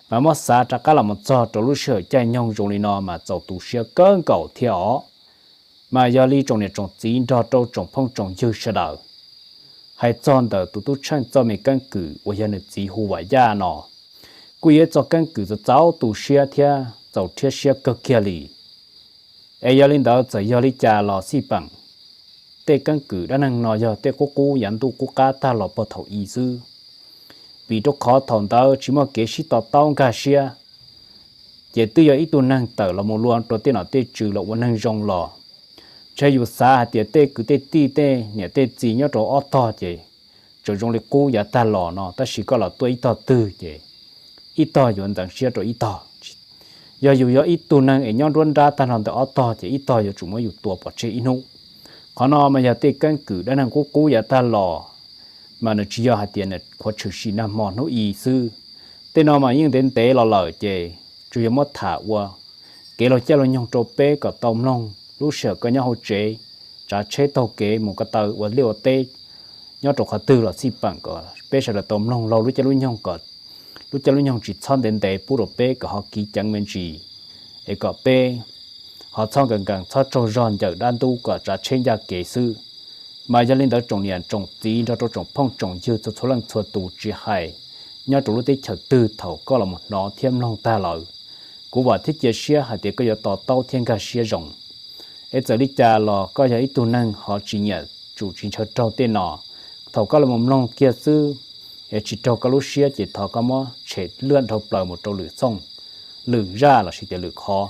Mas muab xav rov qab los mus txog rau lub sij hawm caij nyoog zoo li no mas txaus tu siab kawg nkaus thiab os. Mas yog li tsoom niam tsoom txiv nrog rau tsoom phooj tsoom ywg sawv daws, hais txog ntawm tus tub Tsheej txoj me keeb kwm uas yog nws txiv hu Vam Yaj no, kuj yog ib txoj keeb kwm txaus txaus tu siab thiab txaus rhiab siab kawg kiag li. Es yog li ntawd txawm yog li cas los xij peem, tej keeb kwm dab neeg no yog tej qub qub yav ntuj qub qab tag los puag thaum i xwb. Vim rau qhov thaum ntawd tsis muaj kev sib to taub nkag siab, ces twb yog ib tug neeg tawm los mus luag rau tej nom tej tswv los ua neeg zoo los, ntshe yus xav hais tias tej kwv tej tij tej niam tej txiv nyob rau ob tog ces tseem zoo li qub yav tag los no, tab sis koj los tuaj ib tog twg ces ib tog yuav ntxeev siab rau ib tog. Yog yus yog ib tug neeg es nyob nruab nrab tag nrho ntawm ob tog ces ib tog yuav tsum muab yus tua pov tseg ib hnub. Qhov no mas yog tej keeb kwm dab neeg qub qub yav tag los, mas nws tsis yog hais tias nws qhuav tshwm sim nag hmo hnub i xwb. Tej no mas yeej ntev ntev los lawm ces tsuas yog muab tham ua kev laug caij laug nyoog rau peb kom tau mloog. Lub sij hawm koj nyob hauv tsev, tsav tsheb taug kev mus ko taw ua liaj ua teb nyob rau qhov twg los xij peem kom peb sawv daws tau mloog laug lub caij lub nyoog kom lub caij lub nyoog tsis txhob ntev ntev pub rau peb kom ho kiv ceev me ntsis, es kom peb ho txhob nkees nkees txhob tsaug zog ncawm dab ntub kom tsav tsheb ncaj kev xwb. Mas yog li ntawd tsoom niam tsoom txiv nrog rau tsoom phooj tsoom ywg txhua txhua leej txhua tus tsis hais nyob rau lub teb chaws twg thaum koj los mus hnov thiab mloog tag lawm, kuv vam thiab cia siab hais tias koj yuav to taub thiab nkag siab zoo. Es txawm li cas los koj yog ib tug neeg ho tsis nyiam tsum tsis ntshaw raug tej no, thaum koj los mus mloog kiag xwb es tsis raug koj lub siab ces thov koj muab tshem lwaj dhau plaws mus rau lwm xooj, lwm zaj lossis tias lwm qhov.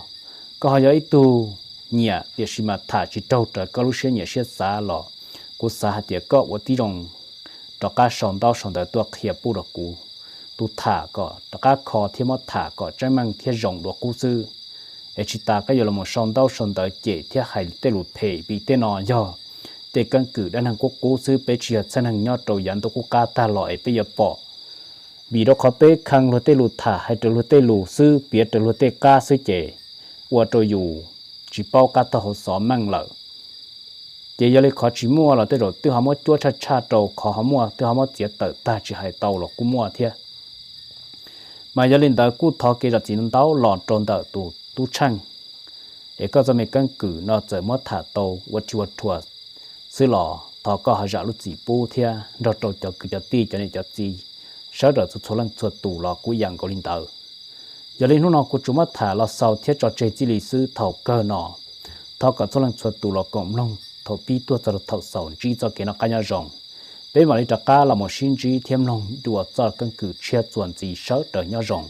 Koj ho yog ib tug nyiam tiam sis mas tham tsis raug raws koj lub siab nyiam siab xav los kuv xav hais tias koj ua tib zoo rov qab sau ntaub sau ntawv tuaj qhia pub rau kuv tus tham kom rov qab kho thiab muab tham kom tseeb meej thiab zoo dua qub xwb. Es tsis tas koj yuav los sau ntaub sau ntawv cem thiab hais tej lus phem vim tej no yog tej keeb kwm dab neeg qub qub xwb, peb tsis yog txheej neeg nyob rau yav ntuj qub qab tag los es peb yuav pom. Vim rau qhov peb kheev luag tej lus tham hais raws luag tej lus xwb piav raws luag tej qab xwb ces ua rau yus tsis paub qab tog hauv xov meej lawm. Ces yog li qhov tsis muaj los tej zaum twb ho muab cuab tshaj tshaj rau, qhov ho muaj twb ho muab txiav tawm tag tsis hais tau los kuj muaj thiab. Mas yog li ntawd kuj thov kev zam txim ntau los rau ntawm tus tub Tsheej, es koj txoj me keeb kwm no txawm muab tham tau ua tsis ua rhuav xwb los thov koj ho zam lub txim pub thiab nrog rau cov kwv cov tij cov niam cov txiv sawv daws txhua txhua leej txhua tus los kuj ib yam nkaus li ntawd. Yog li hnub no kuv tsuas muab tham los xaus thiab tso tseg txij li xwb thaum kawg no. Thov kom txhua leej txhua tus los koom mloog thaum pib tuaj txog rau thaum xaus ntsib txoj kev noj qab nyob zoo. Peb mam li rov qab los mus sib ntsib thiab mloog dua txoj keeb kwm tshiab txuas ntxiv, sawv daws nyob zoo.